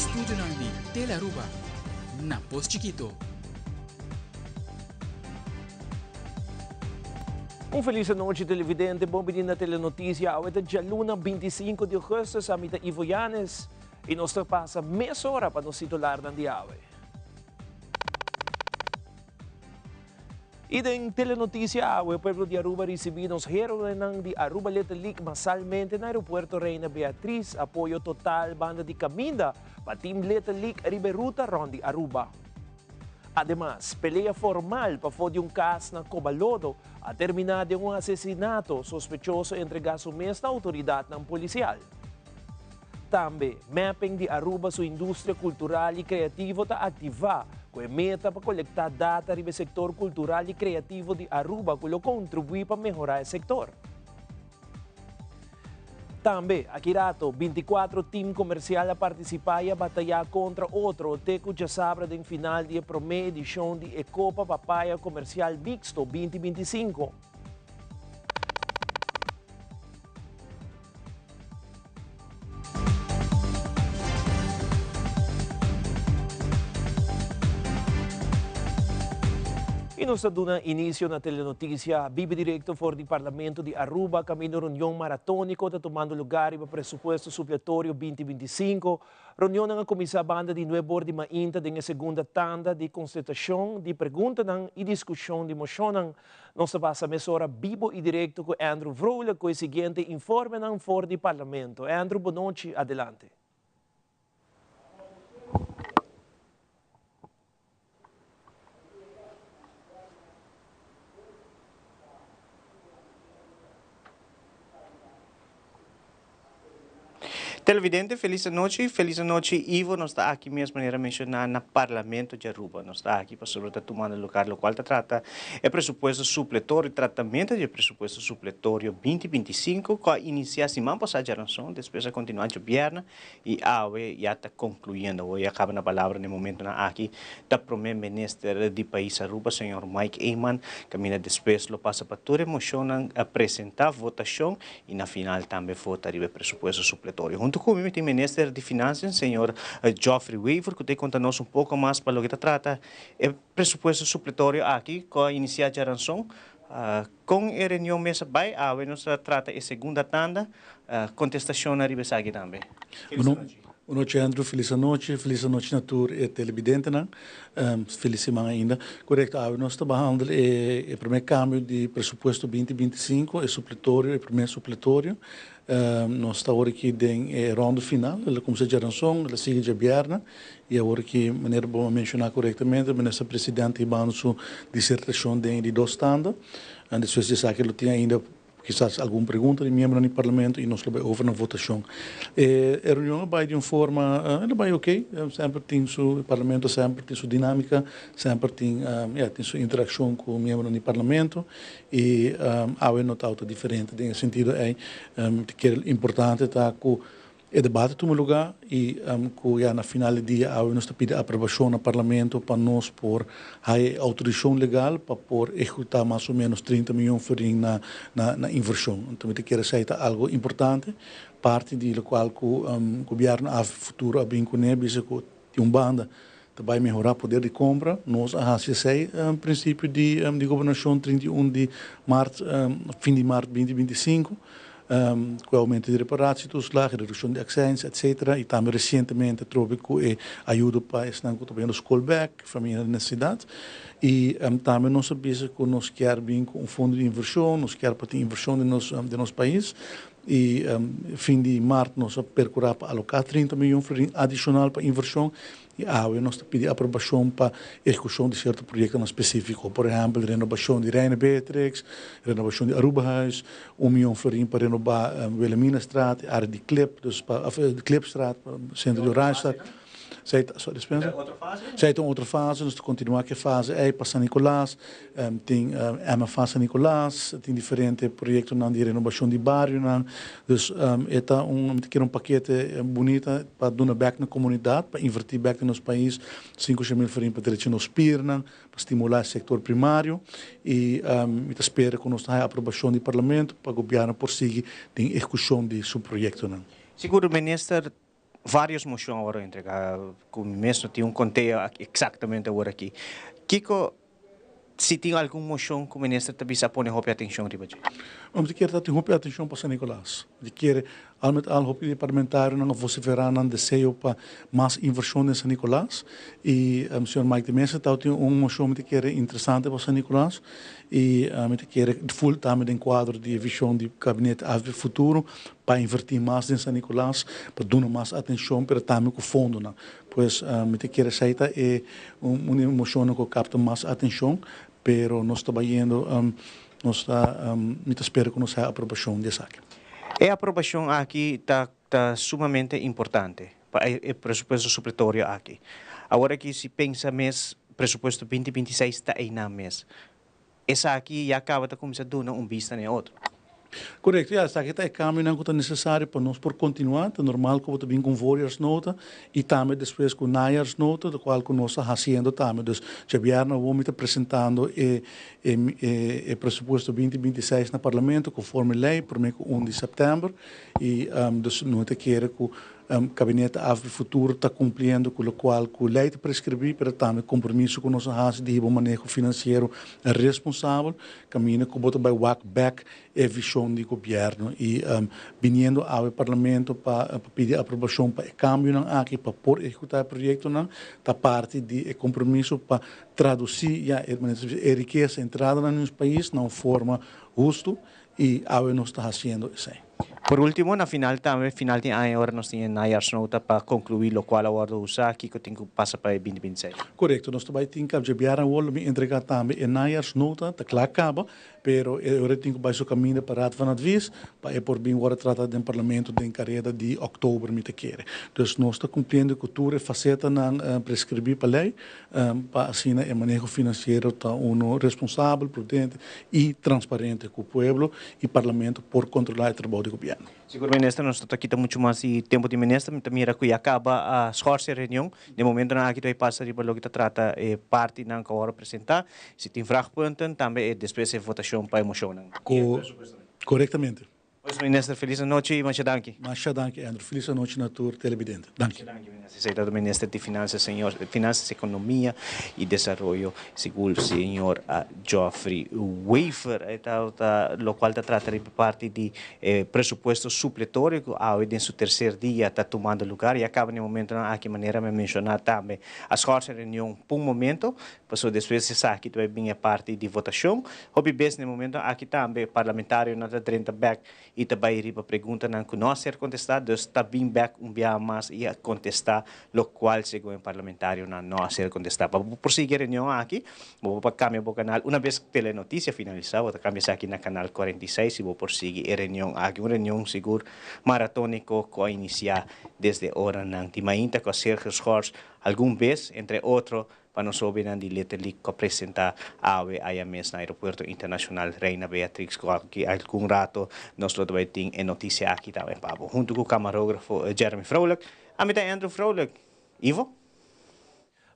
Estudionan di Telearuba na Pos Chikito. Un felis anochi televidente, bon bini na Telenoticia. Awe ta djaluna 25 di augustus, ami ta Ivo Yanes y nos ta pasa mesora pa nos titularnan di awe. Y den Telenoticia awe, pueblo di Aruba ricibi nos heroenan di Aruba Little League masalmente na Aeropuerto Reina Beatriz. Apoyo total banda di caminda pa Team Little League riba e ruta rond di Aruba. Ademas, pelea formal pafó di un cas na Cobalodo a termina den un asesinato, sospechoso entrega su mes na autoridadnan policial. Tambe, Mapping di Aruba su industria cultural y creativo ta activa cu e meta pa colecta data riba e sector cultural y creativo di Aruba cu lo contribui pa mehora e sector. Tambe, aki rato, 24 team comercial a participa y a bataya contra otro te cu djasabra den final di e prome edicion di e Copa Papaya Comercial Mixto 2025. Y nos ta duna inicio na Telenoticia bibi directo for di Parlamento di Aruba caminda un reunion maratonico ta tumando lugar riba presupuesto supletorio 2025. Reunionnan a cuminsa banda di nuebor di mainta den e segunda tanda di constatacion di preguntanan y discusion di mocionnan. Nos ta pasa mesora bibo y directo cu Andrew Vrolijk cu e siguiente informenan for di Parlamento. Andrew, bonochi, adelante. Televidente, felis anochi. Felis anochi, Ivo. Nos ta aki mes manera menciona na Parlamento di Aruba. Nos ta aki pasobra ta tumando lugar locual ta trata e presupuesto supletorio, tratamento di e presupuesto supletorio 2025 cu a inicia siman pasa djaranson, despues a continua djobièrnè y awe ya ta concluyendo. Awe ya caba na palabra na e momentonan aki ta Prome Minister di pais Aruba, señor Mike Eman, caminda despues lo pasa pa tur e mocionnan presenta votacion y na final tambe vota riba e presupuesto supletorio. Hunto cu mi mi tin Minister di Financiën, señor Geoffrey Wever, cu ta conta nos un poco mas pa loke ta trata e presupuesto supletorio aki cu a inicia djaranson. Con e reunion mes a bay? Awe nos ta trata e segunda tanda. Contestacionnan riba esaki tambe. Feliz anochi. Bon nochi Andrew, feliz anochi, feliz anochi na tur e televidentenan, feliz siman ainda. Korekto, awe nos ta behandel e e prome kambio di presupuesto binti binti sinku, e supletorio, e prome supletorio. Nos ta awor aki den e ronda final, el a kumsa djaranson, el a sigui djabièrnè i awor aki manera bo a menshoná korektamente, Minister Presidente hibando su disertashon den e di dos tanda. Despues di esaki lo tin ainda Kisas algun pregunta di miembronan di Parlamento y nos lo bay over na votacion. E reunion a bay di un forma, el a bay ok, semper tin su, e Parlamento semper tin su dinamica, semper tin, ya, tin su interaccion cu miembronan di Parlamento y awe no ta diferente den e sentido ey. Mi ta kere importante ta cu E debate tuma lugá i ku ya na final di dia awe nos ta pidi aprobashon na Parlamento pa nos por haya e outorishon legal pa por ehekutá mas o ménos 30 mion florin na na invershon. Anto mi ta kere esei ta algu importante, parti di lokual ku gobièrnu Avp Futuro a bin kuné bisa ku di un banda ta bai mehorá poder di kompra. Nos a hasi esei prinsipio di di gobernashon 31 di mart, fin di mart binti 25, ku e oumento di reparatietoeslag, redukshon di aksèns, etsetera, i tambe resientemente atrobe ku e ayudo pa esnan ku ta bayendo skol bèk, famia den nesesidat. I tambe nos a bisa ku nos kier bin ku un fondo di invershon, nos kier pa tin invershon den nos den nos pais. I fin di mart nos a perkurá pa aloká 30 miyon florin adishonal pa invershon i awe nos ta pidi aprobashon pa ehekushon di sierto proyektonan spesífiko. Por ehèmpel, renobashon di Reina Beatrix, renobashon di Arubahuis, un miyon florin pa renobá Wilhelminastraat, e área di Klip, dus pa Klipstraat, sentro di Oranjestad. Esei ta, sorry, dispensa. Esei ta un otro fase, nos ta kontinuá ku e fase ei pa San Nicolas, tin MFA San Nicolas, tin diferente proyektonan di renobashon di barionan. Dus e ta un, mi ta kere un pakete bunita pa duna bèk na komunidat, pa invertí bèk den nos pais, sinku shen mil florin pa drecha nos pirnan, pa stimulá e sektor primario i mi ta spera ku nos ta haña aprobashon di Parlamento pa gobièrnu por sigui den ehekushon di su proyektonan. Sigur Minister. Varios mocion a wordo entrega cu mi mes no tin un conteo exactamente awor aki. Kico si tin algun mocion cu minister ta bisa a pone hopi atencion riba dje? Mi ta kere ta tin hopi atencion pa San Nicolas. Mi ta kere al met al hopi di e parlamentarionan a vocifera nan deseo pa mas inversion den San Nicolas y señor Mike de Meza tawata tin un mocion mi ta kere interesante pa San Nicolas y mi ta kere full tambe den cuadro di e vision di Gabinete AVP Futuro pa inverti mas den San Nicolas, pa duna mas atencion pero tambe cu fondonan. Pues mi ta kere esey ta e un di e mocionnan cu a capta mas atencion, pero nos ta bayendo, nos ta, mi ta spera cu nos haya aprobacion di esaki. E aprobacion aki ta ta sumamente importante pa e presupuesto supletorio aki. Awor aki si pensa mes presupuesto binti 26 ta eynan mes. Esaki ya caba ta cuminsa duna un bista na e otro. Corecto, ya, esaki ta e cambionan cu ta necesario pa nos por continua. Ta normal cu bo ta bin cu un voorjaarsnota y tambe despues cu najaarsnota, lo cual cu nos ta haciendo tambe. Dus djabièrnè awor mi ta presentando e e presupuesto 2026 na Parlamento conforme ley prome cu un di september y dus no ta kere cu Gabinete Avp Futuro ta cumpliendo cu locual cu ley ta prescribi, pero tambe compromiso cu nos a haci di hiba un maneho financiero responsabel, caminda cu bo ta bay wak bek e vision di gobierno y biniendo awe Parlamento pa pidi aprobacion pa e cambionan aki pa por ehecuta e proyectonan, ta parti di e compromiso pa traduci ya e rikesa, entradanan di nos pais na un forma husto y awe nos ta haciendo esey. Por ultimo, na final tambe, final di aña ora nos tin e najaarsnota pa conclui locual a wordo usa, kico tin cu pasa pa e 2026. Corecto, nos ta bay tin cu djebiaran awor lo mi entrega tambe e najaarsnota, ta cla caba, pero e ora tin cu bay su caminda pa Raad van Advies pa e por bin wordo trata den Parlamento den careda di october mi ta kere. Dus nos ta cumpliendo cu tur e facetanan prescribi pa ley pa asina e maneho financiero ta uno responsabel, prudente y transparente cu pueblo y Parlamento por controla e trabou di gobierno. Sigur Minister, nos no ta kita mucho mas di tempo di Minister, mi ta mira cu ya caba a schorsi e reunion, den momentonan aki ta bay pasa riba loke ta trata e partinan cu a worde presenta, si tin vraagpunten, tambe e despues e votacion pa e mocionnan. Corectamente. Pues Minister, felis anochi y masha danki. Masha danki Andrew. Felis anochi na tur televidente. Danki. Masha danki Minister. Esey ta Minister di Finanzas señor Finanzas, Economia y Desaroyo segun señor Geoffrey Wever. E ta ta locual ta trata riba parti di e presupuesto supletorio cu awe den su tercer dia ta tumando lugar. Ya caba na e momentonan aki manera mi a menciona tambe a schorsa e reunion pa un momento pasobra despues esaki ta bay bin e parti di votacion. Hopi bes na e momento aki tambe parlamentarionan ta drenta bek i ta bai riba preguntanan ku no a ser kontestá, dus ta bin bek un biaha mas i a kontestá lokual segun e parlamentarionan no a ser kontestá. Pa bo por sigui e reunion aki, bo por kambia bo kanal una bes Telenoticia finalisá, bo ta kambia esaki na kanal 46 i bo por sigui e reunion aki, un reunion sigur maratóniko ku a inisiá desde oranan di mainta ku a ser geschors algun bes, entre otro, Pa nos hobennan di Little League cu a presenta awe aya mes na Aeropuerto Internacional Reina Beatrix cu aki algun rato nos lo ta bay tin e noticia aki tambe pa bo. Hunto cu camarografo Jeremy Vrolijk, ami ta Andrew Vrolijk. Ivo?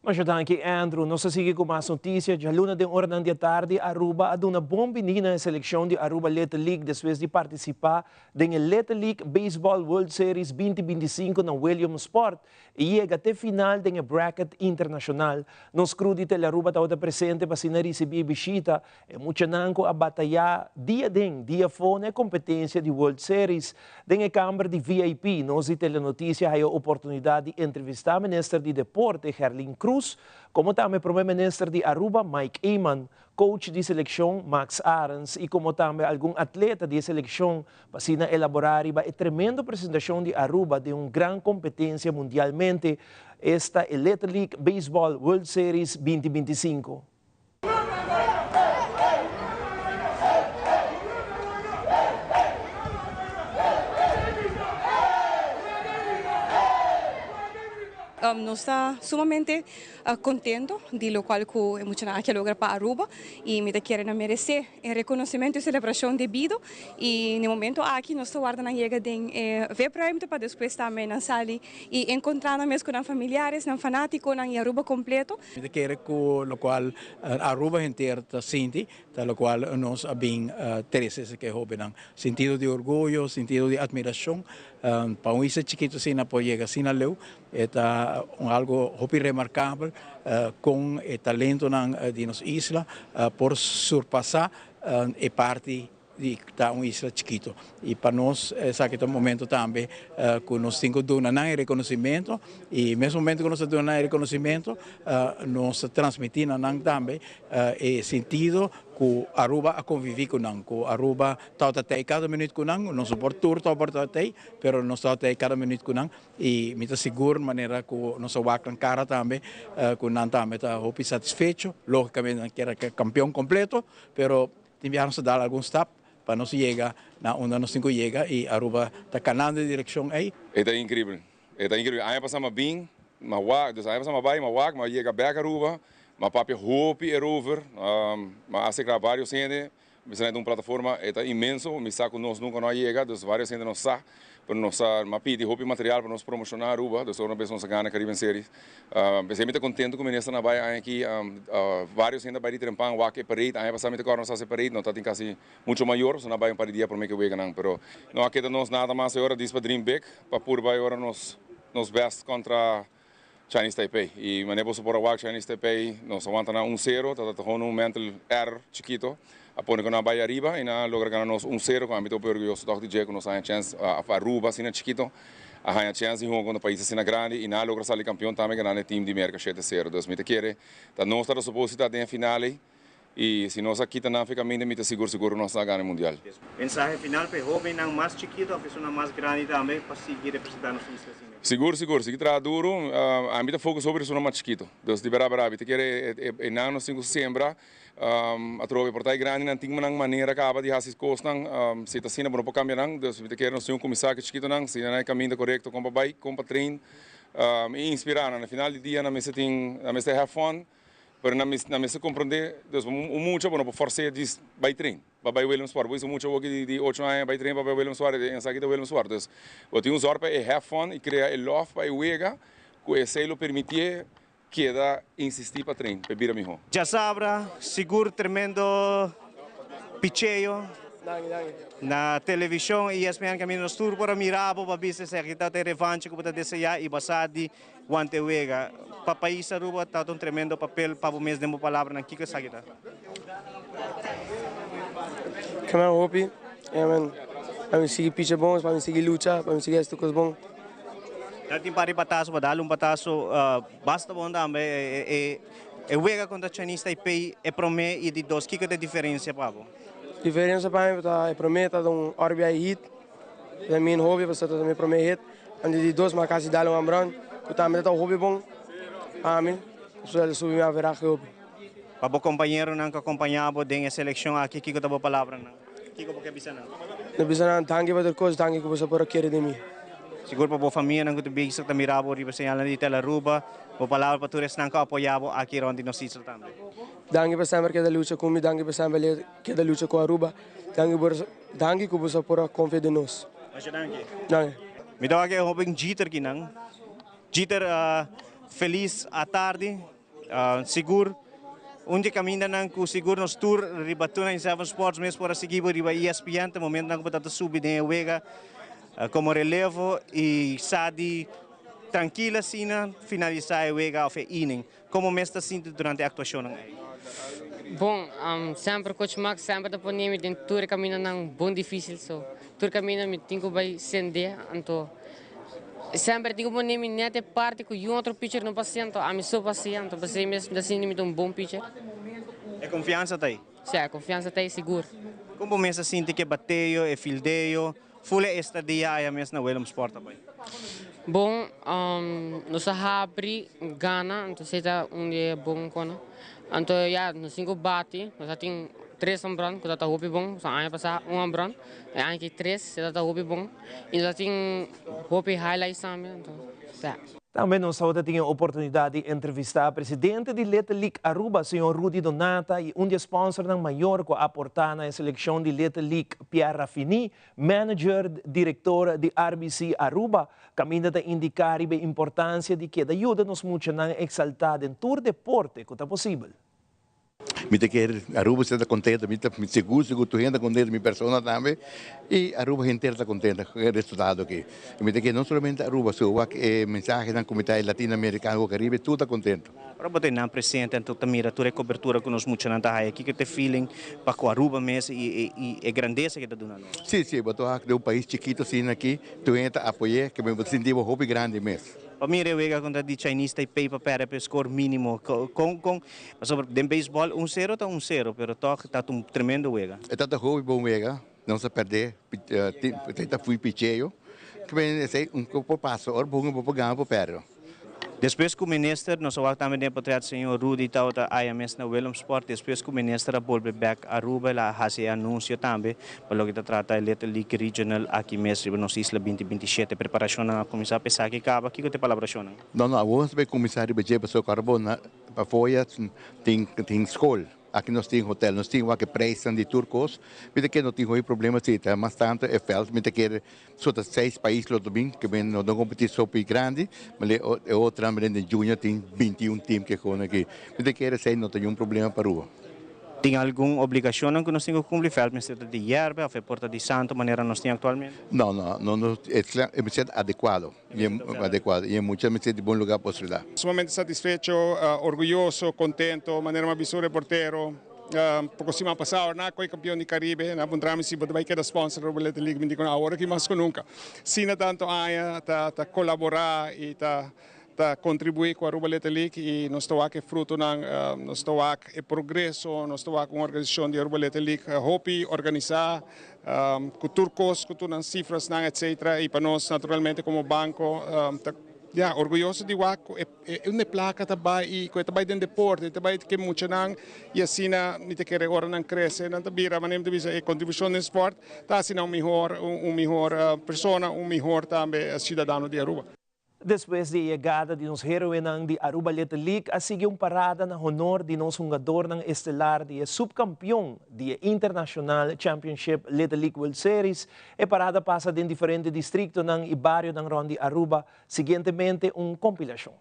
Masha danki Andrew. Nos ta sigui cu mas noticia. Djaluna den oranan di atardi Aruba a duna bon bini na e seleccion di Aruba Little League despues di participa den e Little League Baseball World Series 2025 na Williamsport. I yega te final den e bracket internashonal. Nos crew di Telearuba tabata presente pa asina risibí e bishita. E muchanan ku a batayá dia den, dia afó na e kompetensia di World Series. Den e kamber di VIP, nos di Telenoticia haya oportunidat di entrevistá Minister di Deporte Gerlin Croes, komo tambe Prome Minister di Aruba Mike Eman, coach di selekshon Max Arends i komo tambe algun atleta di e selekshon pa asina elaborá riba e tremendo presentashon di Aruba den un gran kompetensia mundialmente, esta e Little League Baseball World Series 2025. Nos ta sumamente contento di locual cu e muchanan aki a logra pa Aruba y mi ta kere nan merece e reconocimento y celebracion debido y na e momento aki nos ta warda nan yega den e VIP-ruimte pa despues tambe nan sali y encontra nan mes cu nan familiares, nan fanaticonan y Aruba completo. Mi ta kere cu locual Aruba henter ta sinti ta locual nos a bin trece esaki e hobennan. Sintido di orguyo, sintido di admiracion pa un isla chikito asina por yega asina leu e ta un algo hopi remarcabel con e talentonan di nos isla por surpasa e parti di ta un isla chikito. Y pa nos esaki ta un momento tambe cu nos tin cu duna nan e reconocimento y mes momento cu nos ta duna nan e reconocimento nos ta transmiti na nan tambe e sentido cu Aruba a convivi cu nan, cu Aruba tabata tey cada minuut cu nan, nos no por tur tabata tey, pero nos tabata tey cada minuut cu nan y mi ta sigur manera cu nos a wak nan cara tambe cu nan tambe ta hopi satisfecho, logicamente nan kier a campeon completo, pero tin biaha nos ta dal algun stap pa nos yega na unda nos tin cu yega y Aruba ta canando e direccion ey. E ta increíble. E ta increíble. Aña pasa m'a bin, m'a wak, dus aña pasa m'a bay, m'a wak, m'a yega bek Aruba, m'a papia hopi erover, m'a acerca varios hende, mi sa na un plataforma, e ta inmenso, mi sa cu nos nunca no a yega, dus varios hende no sa, pero nos sa, m'a pidi hopi material pa nos promociona Aruba, dus ora bes nos a gana Caribbean Series. P'esei mi ta contento cu ministernan a bay aña aki, varios hende a bay di trempan wak e parade, aña pasa mi ta corda nos a haci e parade, no ta tin casi mucho mayor, so nan a bay un par di dia prome cu e weganan, pero no a keda nos nada mas e ora dis pa dream big, pa purba e ora nos nos best contra Chinese Taipei. Y manera boso por a wak Chinese Taipei, nos a wanta nan un cero, ta ta un mental error chikito, a pone cu nan a bay ariba y nan a logra gana nos un cero, cu ami ta hopi orguyoso toch di dje cu nos a haña chance, Aruba asina chikito a haña chance di hunga contra pais asina grandi y nan a logra sali campeon tambe ganando e team di Merca shete cero. Dus mi ta kere ta nos ta ta supos ta den e final ey y si nos a kita nan fekaminda mi ta sigur sigur cu nos ta gana e mundial. Mensahe final pa e hobennan mas chikito of esunnan mas grandi tambe pa sigui representa nos isla asina? Sigur sigur, sigui traha duro, ami ta focus hopi esunnan mas chikito. Dus di bera bera mi ta kere e nan nos tin cu sembra Atrobe por ta e grandinan tin nan manera kaba di hasi kosnan, si ta asina bo no por kambia nan, dus mi ta kere nos tin un kuminsá ku e chikitonan, siña nan e kaminda korekto kon pa bai, kon pa train i inspirá nan. Na final di dia nan mester tin, nan mester have fun, pero nan nan mester komprondé, dus un mucha bo no por fors'é djis bai train pa bai Williamsport, bo bisa un mucha awoki di ocho aña bai train pa bai Williamsport, esaki ta Williamsport, dus bo tin un zòrg pa e have fun i krea e lòf pa e wega ku esei lo permitié Keda insistí pa train p'e bira mihó. Djasabra sigur tremendo picheo na television y ESPN caminda nos tur por a mira bo pa bisa esaki ta e revancha cu bo ta desea y basa di wanta e wega. Pa pais Aruba ta un tremendo papel pa bo mes den bo palabranan kico esaki ta? Kema hopi, pa mi sigui picha bon, pa mi sigui lucha, pa mi sigui haci tur cos bon. Ya tin par di bataso pa dal un bataso basta bon tambe. E wega kontra Chinese Taipei e prome i di dos kiko ta e diferensia pa bo? Diferensia pa mi ta e prome ta un RBI hit, ta mi hopi pasobra ta mi prome hit, anto di dos mi a kasi dal un home run ku tambe ta hopi bon pa mi, pasobra el a subi mi averahe hopi. Pa bo kompañeronan ku a kompañá bo den e selekshon aki kiko ta bo palabranan? Kiko bo ke bisa nan? Mi bisa nan, danki pa tur kos, danki ku boso por a kere di mi. Sigur pa bo famianan ku ta bisa ta mira bo riba señalnan di Telaruba, bo palabra pa tur esnan ku a apoyá bo aki rònt di nos isla tambe. Danki pa semper keda lucha ku mi, danki pa semper keda lucha ku Aruba, danki por danki ku boso por a konfia den nos. Masha danki. Danki. Mi ta wak e hoben Jeter kinan. Jeter, felis atardi. Sigur un di e kamindanan ku sigur nos tur riba 297 Sports mes por a sigui bo riba ESPN ta momentonan ku bo ta ta subi den e wega komo relevo i sa di trankil asina finalisá e wega òf e inning. Komo mes ta sinti durante e aktuashonnan ei? Bon, semper Coach Max semper ta pone mi den tur e kamindanan bon difísil so tur kaminda mi tin ku bai sende anto Semper tin ku pone mi net e parti ku yun otro pitcher no pasia anto ami so pasia anto p'esei mes mi ta sinti mi ta un bon pitcher. E konfiansa ta ei? Si, e konfiansa ta ei sigur. Kon bo mes a sinti ku e bateo, e fildeo, ful e estadia aya mes na Willemsport a bai? Bon, nos a habri gana anto esei ta un di e bon kona. Anto ya nos tin ku bati, nos a tin tres hombron ku ta hopi bon, so aña pasá un hombron, e aña aki tres, e ta hopi bon. Y nos a tin hopi highlights tambe, anto sa. Tambe nos tabata tin e oportunidad di entrevista presidente di Little League Aruba, señor Rudy Donata, y un di e sponsornan mayor cu a aporta na e seleccion di Little League, Pierre Raffini, manager director di RBC Aruba, caminda ta indica riba e importancia di keda yuda nos muchanan exalta den tur deporte cu ta posibel. Mi ta kere Aruba ta contento, mi ta sigur sigur tur hende ta contento, mi persona tambe y Aruba henter ta contento cu e resultado aki. Y mi ta kere no solamente Aruba, si bo wak e mensahenan cu mi ta e Latino Americano cu Caribe tur ta contento. Ora bo ta einan presente anto ta mira tur e cobertura cu nos muchanan ta haya, kico ta e feeling pa cu Aruba mes y e grandesa cu e ta duna nos? Si, si, bo ta wak den un pais chikito asina aki, tur hende ta apoy'e, cu bo ta sinti bo hopi grandi mes. Pa mira e wega contra di Chinese Taipei pa perde pa e score minimo, con, con, Pasobra den beisbòl un sero ta un sero, pero tòg ta un tremendo wega. E ta ta hopi bon wega, nos a pèrdè, e ta fui picheo, esei un por pasa, ora bo hunga bo por gana bo por pèrdè. Despues ku minister, nos a wak tambe den e potret señor Rudy tabata aya mes na Willemsport, despues ku minister a bolbe bèk Aruba el a hasi e anunsio tambe pa loke ta trata e Little League Regional aki mes riba nos isla 2027. Preparashonnan a kuminsá pa esaki kaba, kiko ta e palabrashonnan? No, no, awor nos ta bai kuminsá riba dje pasobra ku ora bo na Pafoya tin tin skol, aki nos tin hotel, nos tin wak e prijsnan di tur kos. Mi ta kere no tin hopi problema si ta mas tantu e veld mi ta kere so ta seis pais lo ta bin ke men no ta kompetí so hopi grandi, ma e e otronan benen den junior tin 21 team ke kono aki. Mi ta kere esei no ta niun problema pa Aruba. Tin algun obligacionnan cu nos tin cu cumpli? Veld mester ta di yerbe of e por ta di santo manera nos tin actualmente? No, no, no, no, e mester ta adecuado. Y adecuado y e mucha mester di bon lugar pa hospedá. Sumamente satisfecho, orguyoso, contento, manera mi a bisa un reportero poco siman pasa ora nan a coge campeon di Caribe, nan a puntra mi si bo ta bay keda sponsor Aruba Little League, mi di cu no, awor aki mas cu nunca. Asina tanto aña ta colabora y ta contribui cu Aruba Little League y nos ta wak e frutonan, nos ta wak e progreso, nos ta wak un organisacion di Aruba Little League hopi organisa, Cu tur cos, cu tur nan cifrasnan etc. Y pa nos naturalmente como banco ta ya orguyoso di wak cu e unda e placa ta bay y cu e ta bay den deporte, e ta bay ke muchanan y asina mi ta kere ora nan crece nan ta bira manera mi ta bisa e contribucion den sport ta haci nan un mihor un mihor persona, un mihor tambe ciudadano di Aruba. Despues di e yegada di nos heroenan di Aruba Little League a sigui un parada na honor di nos hungadornan estelar di e subcampeon di e International Championship Little League World Series. E parada pasa den diferente districtonan y barionan rond di Aruba. Siguientemente un compilacion.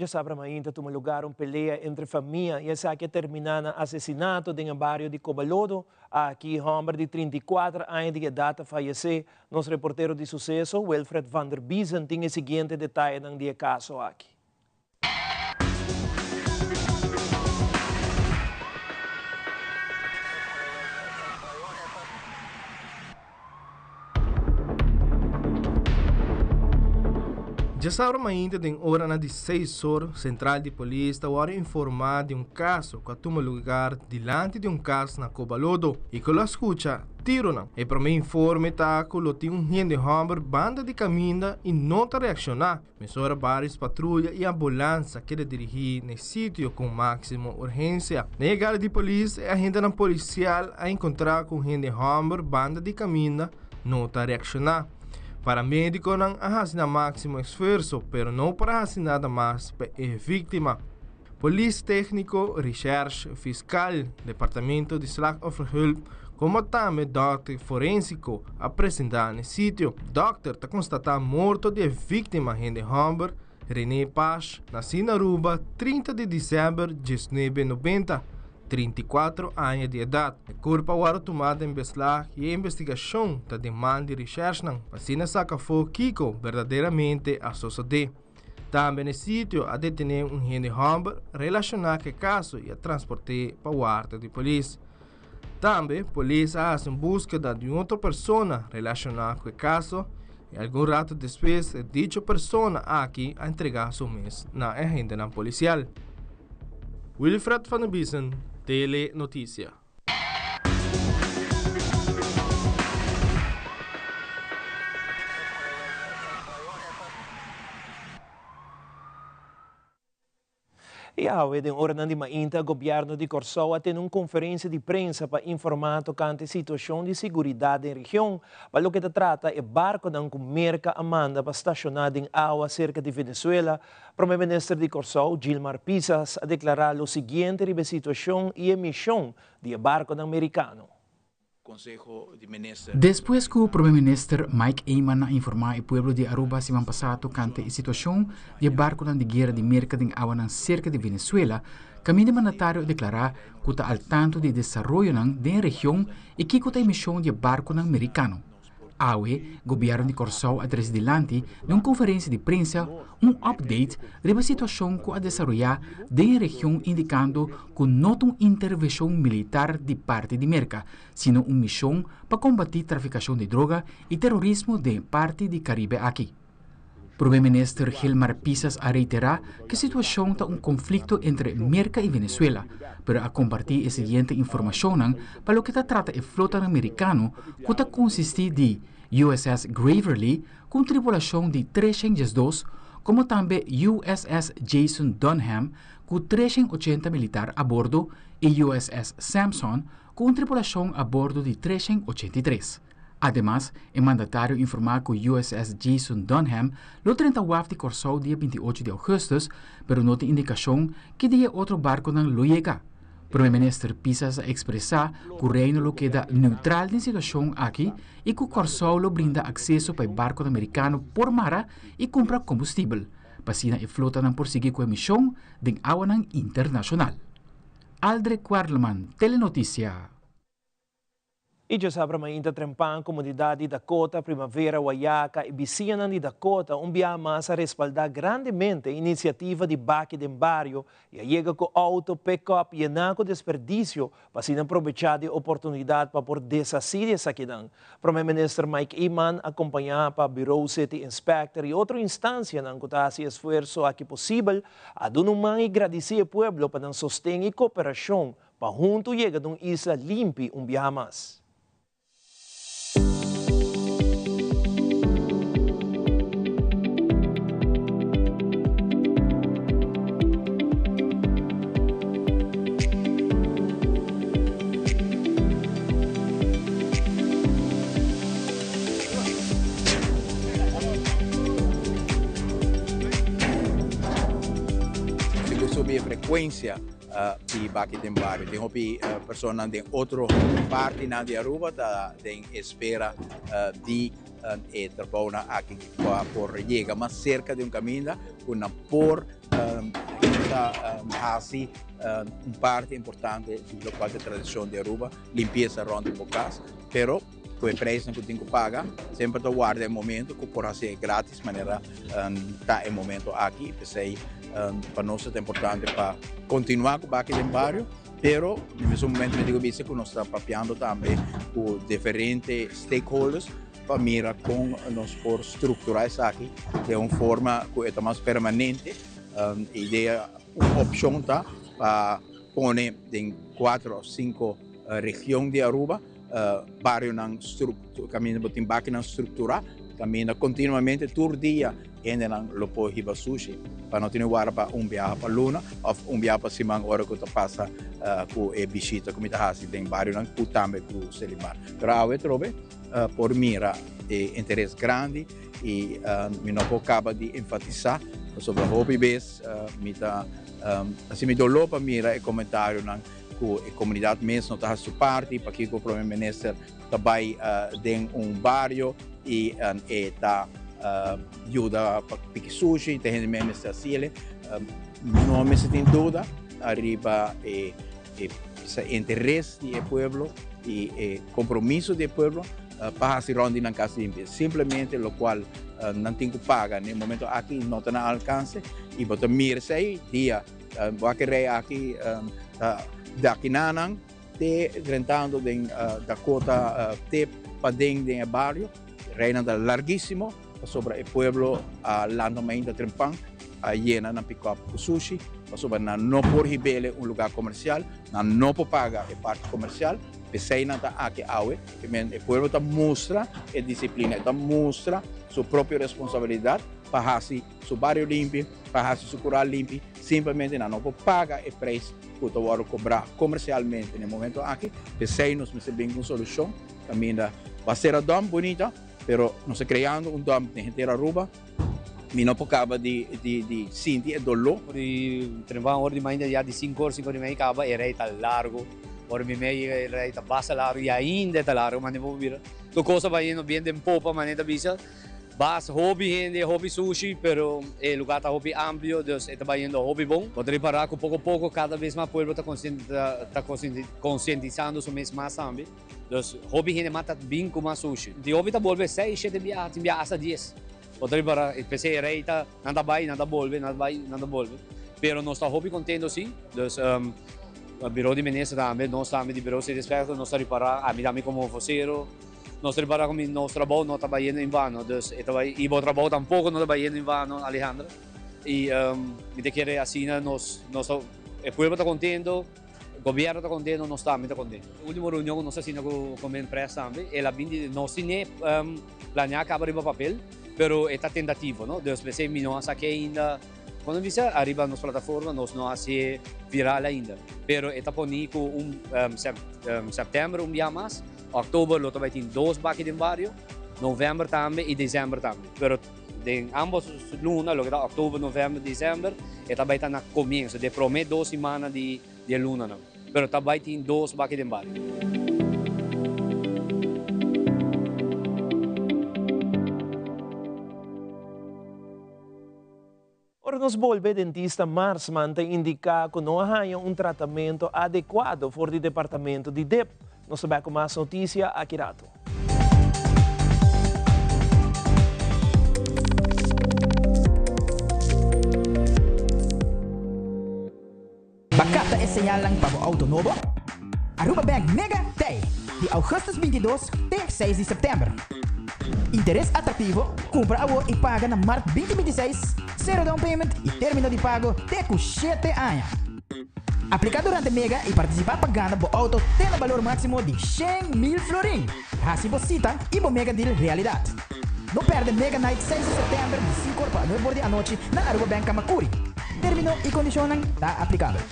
Djasabra mainta tuma lugar un pelea entre famia y esaki a termina na asesinato den e bario di Cobalodo. Aki homber di 34 aña di edad a fayece. Nos reportero di suceso, Wilfred van der Biezen, tin e siguiente detayenan di e caso aki. Djasabra mainta den oranan di seis or, sentral di polis ta wòrdu informá di un kaso ku a tuma lugar dilanti di un kas na Kobalodo i ku lo a skucha tironan. E promé informe ta ku lo tin un hende hòmber banda di kaminda i no ta reakshoná. Mesora vários patruya i ambulansa keda dirigí na e sitio ku máksimo urgensia. Na yegada di polis, e agentenan polisial a enkontrá ku un hende hòmber banda di kaminda no ta reakshoná. Paramédikonan a hasi nan máksimo esfuerso, pero no por a hasi nada mas pa e víktima. Polis tékniko, reshèrsh, fiskal, departamento di slachtofferhulp komo tambe dòkter forensiko a presentá na e sitio. Dòkter ta konstatá morto di e víktima hende hòmber Rene Pash, nasí na Aruba 30 di desèmber 1990, 34 aña di edat. E kurpa a wòrdu tumá den beslag i e investigashon ta den man di reshèrshnan pa asina saka afó kiko berdaderamente a sosodé. Tambe na e sitio a detené un hende hòmber relashoná ku e kaso i a transport'é pa warda di polis. Tambe polis a hasi un búskeda di un otro persona relashoná ku e kaso i algun ratu despues e dicho persona aki a entregá su mes na e agentenan polisial. Wilfred van der Biesen, Tele Noticia. I awe den oranan di mainta Gobièrnu di Kòrsou a tene un konferensia di prensa pa informá tokante situashon di siguridat den region pa loke ta trata e barkonan ku Merka a manda pa stashoná den awa serka di Venezuela Prome Minister di Kòrsou, Gilmar Pisas, a deklará lo siguiente riba e situashon i e mishon di e barkonan merikano. Despues ku Prome Minister Mike Eman a informá e pueblo di Aruba siman pasá tokante e situashon di e barkonan di guera di Merka den awanan serka di Venezuela, kaminda e mandatario a deklará ku ta al tanto di e desaroyonan den e region i kiko ta e mishon di e barkonan merikano. Awe, Gobièrnu di Kòrsou a trese dilanti den un konferensia di prensa un update riba e situashon ku a desaroyá den e region indikando ku no ta un intervenshon militar di parti di Merka, sino un mishon pa kombatí trafikashon di droga i terorismo den e parti di Karibe aki. Prome Minister Gilmar Pisas a reiterá ku e situashon ta un konflikto entre Merka i Venezuela, pero a kompartí e siguiente informashonnan pa loke ta trata e flotanan merikano ku ta konsistí di USS Graverly ku un tripulashon di 312 komo tambe USS Jason Dunham ku 380 militar a bordo i USS Sampson ku un tripulashon a bordo di 383. Ademas, e mandatario informá ku USS Jason Dunham lo drenta waf di Kòrsou dia 28 di ougùstùs, pero no tin indikashon ki dia e otro barkunan lo yega. Prome Minister Pisas a ekspresá ku Reino lo keda neutral den situashon aki i ku Kòrsou lo brinda akseso pa e barkunan merikano por mara i kumpra kombustibel, pa asina e flotanan por sigui ku e mishon den awanan internashonal. Aldre Kwarleman, Telenoticia. I djasabra mainta trempan komunidat di Dakota, Primavera, Wayaca i bisiñanan di Dakota un biaha mas a respaldá grandemente e inisiativa di Baki den Bario i a yega ku outo pick-up yená ku desperdisio pa asina probechá di e oportunidat pa por deshasí di esakinan. Prome Minister Mike Eman akompañá pa Bureau City Inspector i otro instansianan ku ta hasi esfuerso aki posibel a duna un man i gradisí e pueblo pa nan sosten i koperashon Pa huntu yega na un isla limpi un biaha mas. Si bo subi e frekuensia. di baki den bario. Tin hopi personanan den otro partinan di Aruba ta den espera di e trabounan aki pa por yega mas serka di un kaminda ku nan por ta hasi un parti importante di lokual ta e tradishon di Aruba, limpiesa rònt di bo kas. Pero ku e preisnan ku tin ku paga semper ta warda e momento ku por hasi e gratis manera ta e momento aki. P'esei pa nos ta importante pa kontinuá ku baki den bario, pero na mesun momento mi tin ku bisa ku nos ta papiando tambe ku diferente stakeholders pa mira kon nos por strukturá esaki den un forma ku e ta mas permanente. E idea, un opshon ta pa pone den kuater òf sinku region di Aruba barionan kaminda bo tin bakinan strukturá, kaminda kontinuamente tur dia hendenan lo por hiba sushi pa no tene wara pa un biaha pa luna òf un biaha pa siman ora ku ta pasa ku e bishita ku mi ta hasi den barionan ku tambe ku Selimar. Pero awe trobe por mira e interes grandi i mi no por kaba di enfatisá pasobra hopi bes mi ta hasi mi doló pa mira e komentarionan ku e komunidat mes no ta hasi su parti, pakiko Prome Minister ta bai den un bario i e ta yuda pa piki sushi, ta hende mes mester hasiel. No mester tin duda ariba e interes di e pueblo i e kompromiso di e pueblo pa hasi rònt di nan kas limpia. Simplemente lokual nan tin ku paga na e momento aki no ta na alkanse i bo ta mira esei dia. Bo a kere aki ta dakinanan te drentando den Dakota te paden den e bario. Reinan ta largisimo pasobra e pueblo a lanta mainta trempan a yena nan pickup ku sushi pasobra nan no por hibele un lugar komersial, nan no por paga e parti komersial. P'esei nan ta aki awe. E pueblo ta mustra e disiplina, e ta mustra su propio responsabilidat pa hasi su bario limpi, pa hasi su kural limpi, simplemente nan no por paga e preis ku ta wòrdu kobrá komersialmente na e momento aki. P'esei nos mester bin ku un solushon kaminda ba sera dòmp bunita, pero nos ta kreando un dòmp den henter Aruba. Mi no por kaba di di sinti e doló. Ora di trempan ora di mainta ya di sinku or, sinku or i mei kaba e rei ta largu. Ora mi mei yega e rei ta basta largu i ainda e ta largu mane bo por bira. Tur kos ta bayendo bien den popa mane ta bisa. Bas hopi hende, hopi sushi, pero e lugar ta hopi amplio, dus e ta bayendo hopi bon. Bo ta ripara cu poco poco cada bes mas pueblo ta ta concientisando su mes mas tambe. Dus hopi hende mas ta bin cu mas sushi. Tin hopi ta bolbe seis, shete biaha, tin biaha hasta dies. Bo ta ripara, p'esey e rey ta, nan ta bay, nan ta bolbe, nan ta bay, nan ta bolbe. Pero nos ta hopi contento si, dus Bureau di Minister tambe, nos tambe di Bureau City Inspector, nos ta ripara, ami tambe como vocero. Nos ta ripara ku mi nos trabou no ta bayendo en vano, dus e ta bai, i bo trabou tampoko no ta bayendo en vano, Alejandra. I mi ta kere asina nos nos ta, e pueblo ta kontento, gobièrnu ta kontento, nos tambe ta kontento. Ultimo reunion ku nos a haciendo ku ku Minpres tambe, el a bin di nos tine planeá kaba riba papel, pero e ta tentativo, no? Dus p'esei mi no a sak'é ainda, kono bisa, ariba nos plataforma nos no a hasié viral ainda, pero e ta poni ku un sèptèmber un bia mas. Oktober lo ta bai tin dos baki den bario, november tambe y december tambe. Pero den ambos luna, loke ta oktober, november, december, e ta bai ta na comienzo, de prome dos simana di e lunanan. Pero ta bai tin dos baki den bario. Ora nos bolbe, dentista Marsman ta indica cu no a haya un tratamento adecuado for di departamento di dip. Nos ta bek cu mas noticia aki rato. Ba capta e señalnan pa bo auto nobo? Aruba Bank Mega Day di augustus 22 te 6 di september. Interes atractivo, cumpra awo y paga na mart 2026, cero down payment y termino di pago te cu shete aña. Aplica durante Mega y participa pa gana bo auto te na balor maximo di 100,000 florin. Haci bo cita y bo Mega Deal realidad. No perde Mega Night 6 di september di 5 or pa 9 or di anochi na Aruba Bank Camacuri. Termino y condicionnan ta aplicabel.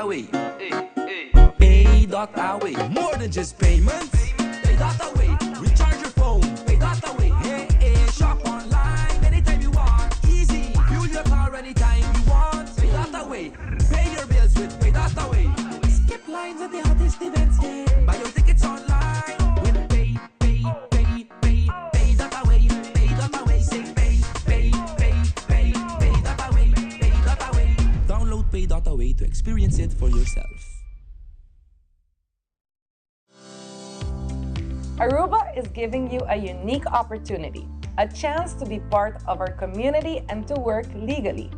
Pay.away. Pay.away. More than just payments. Pay.away. Recharge your phone. Pay.away. Hey, hey. Shop online anytime you want. Easy. Fuel your car anytime you want. Pay.away. Pay your bills with Pay.away. Skip lines at the hottest events. Yeah. Buy your tickets online with Pay, Pay, Pay, Pay, Pay.away. Pay.away. Say Pay, Pay, Pay, Pay, Pay.away. Pay.away. Download Pay.away to experience it for yourself. Aruba is giving you a unique opportunity, a chance to be part of our community and to work legally.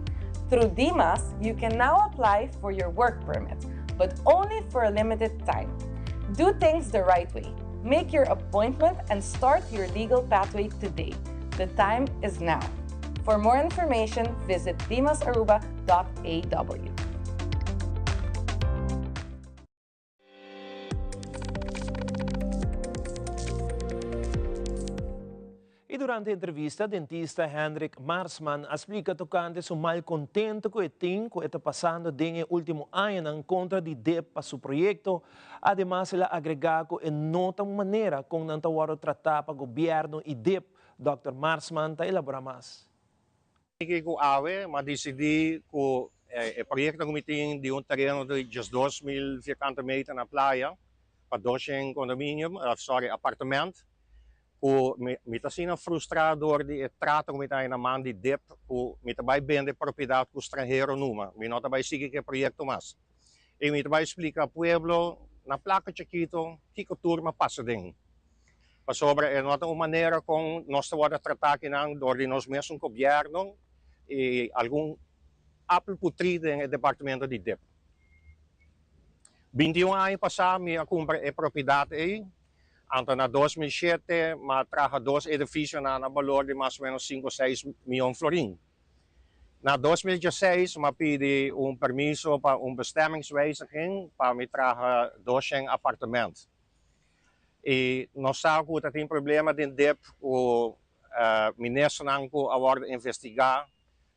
Through DIMAS, you can now apply for your work permit, but only for a limited time. Do things the right way. Make your appointment and start your legal pathway today. The time is now. For more information, visit dimasaruba.aw. Y durante entrevista, dentista Hendrik Marsman a splica tocante su malcontento cu e tin cu e ta pasando den e ultimo añanan contra di dip pa su proyecto. Ademas el a agrega cu e no ta un manera con nan ta wordo trata pa gobierno y dip. Dòkter Marsman ta elabora mas. Ki ku awe m'a disidí ku e proyekto ku mi tin di un tereno di 12.000 vierkante meter na playa pa 200 kondominium, sorry, apartement, ku mi ta asina frustrá dor di e trato ku mi ta haña na man di dip ku mi ta bai bende propiedat ku stranhero numa. Mi no ta bai sigui ku e proyekto mas. I mi ta bai splika pueblo na plaka chikito kiko tur m'a pasa den. Pasobra e no ta un manera kon nos ta wòrdu tratá akinan dor di nos mesun gobièrnu i algun apel putrí den e departamento di dip. 21 aña pasá mi a kumpra e propiedat ei, anto na 2007 mi a traha dos edifisionan na balor di mas o ménos sinku seis mion florin. Na 2016 mi a pidi un permiso pa un bestemmingswijziging pa mi traha 200 apartement. I nos sa ku ta tin problema den dip ku ministernan ku a wòrdu investigá.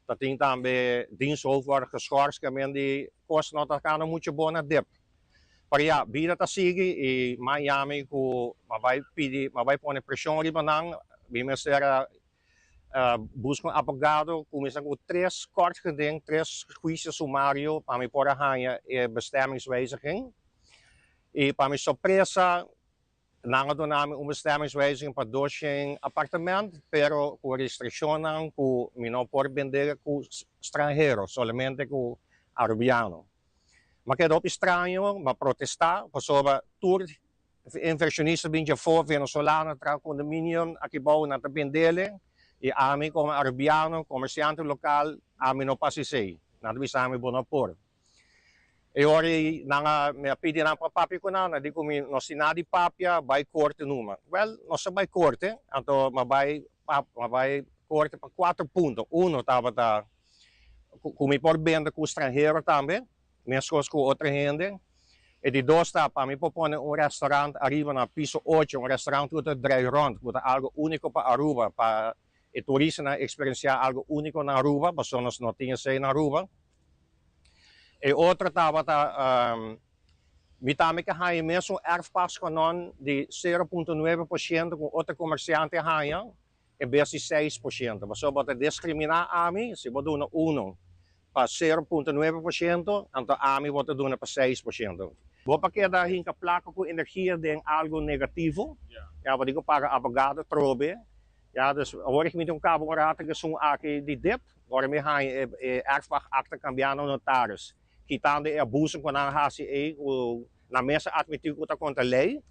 Ta tin tambe diensthoofd wòrdu geschorst ke men di kos no ta kanda muchu bon na dip. Pero ya, bida ta sigui i m'a yami ku m'a bai pidi, m'a bai pone preshon riba nan. Mi mester a buska un abogado, kuminsá ku tres kort geding, tres huisio sumario pa mi por a haña e bestemmingswijziging. I pa mi sorpresa, nan a duna mi un bestemmingswijziging pa 200 apartement, pero ku restrikshonnan ku mi no por bende ku stranhero, solamente ku arubiano. M'a keda hopi straño, m'a protestá, pasobra tur invershonista bin djafó, venezolano traha kondominium aki bou, nan ta bendele, i ami komo arubiano, komersiante lokal, ami no por hasi esei. Nan ta bisa mi bo no por. E ora ei nan a, mi a pidi nan pa papia ku nan, nan di ku mi no si nada di papia, bai korte numa. Wèl, nos a bai korte, anto mi a bai mi a bai korte pa kuater punto. Uno tabata ku mi por bende ku stranhero tambe, meskos ku otro hende. E di dos ta pa mi por pone un restaurant ariba na piso ocho, un restaurant ku ta drai rònt, ku ta algu úniko pa Aruba, pa e turistanan eksperensiá algu úniko na Aruba, pasobra nos no tin esei na Aruba. E otro tabata, mi tambe ke haña mesun erfpascanon di 0.9% ku otro komersiante a haña, en bes di 6%. Pasobra bo ta diskriminá ami si bo duna uno pa 0.9%, anto ami bo ta duna pa 6%. Bo pa keda hinka plaka ku energia den algu negativo, ya bo tin ku paga abogado trobe. Ya, dus awor mi tin un kaba un rato ku esun aki di dip, ora mi haña e erfpachtakte kambiá na notaris, kitando e abuso ku nan a hasi ei ku nan mes a atmití ku ta kontra lei.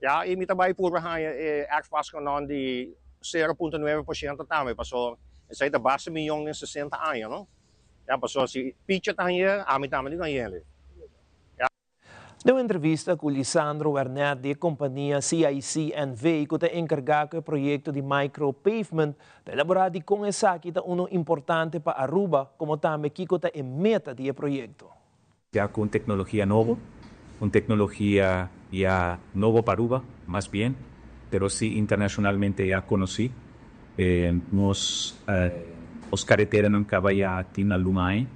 Ya, i mi ta bai purba haña e erfpachkanon di 0.9% tambe, pasobra esei ta basta miyon den 60 aña, no? Ya, pasobra si Picha ta hañ'é, ami tambe tin ku hañ'é. Ya. Den un entrevista cu Lisandro Wernet di e compania CIC NV cu ta encarga cu e proyecto di micro pavement ta elabora dicon esaki ta uno importante pa Aruba como tambe kico ta e meta di e proyecto. Ya cu un tecnologia nobo, un tecnologia ya nobo pa Aruba mas bien, pero si internacionalmente ya conoci. Nos nos careteranan caba ya tin algun aña.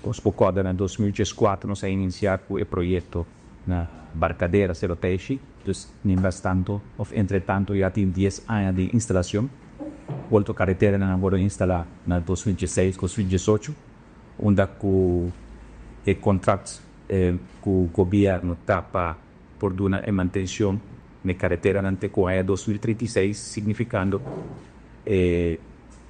Nos por corda na 2014 nos a inicia cu e proyecto na Barcadera, Sero Teishi, dus mientras tanto of entre tanto ya tin 10 aña di instalacion. Otro careteranan a wordo instala na 2016, 2018, unda cu e contract cu gobierno ta pa por duna e mantencion n'e careteranan te cu aña 2036, significando e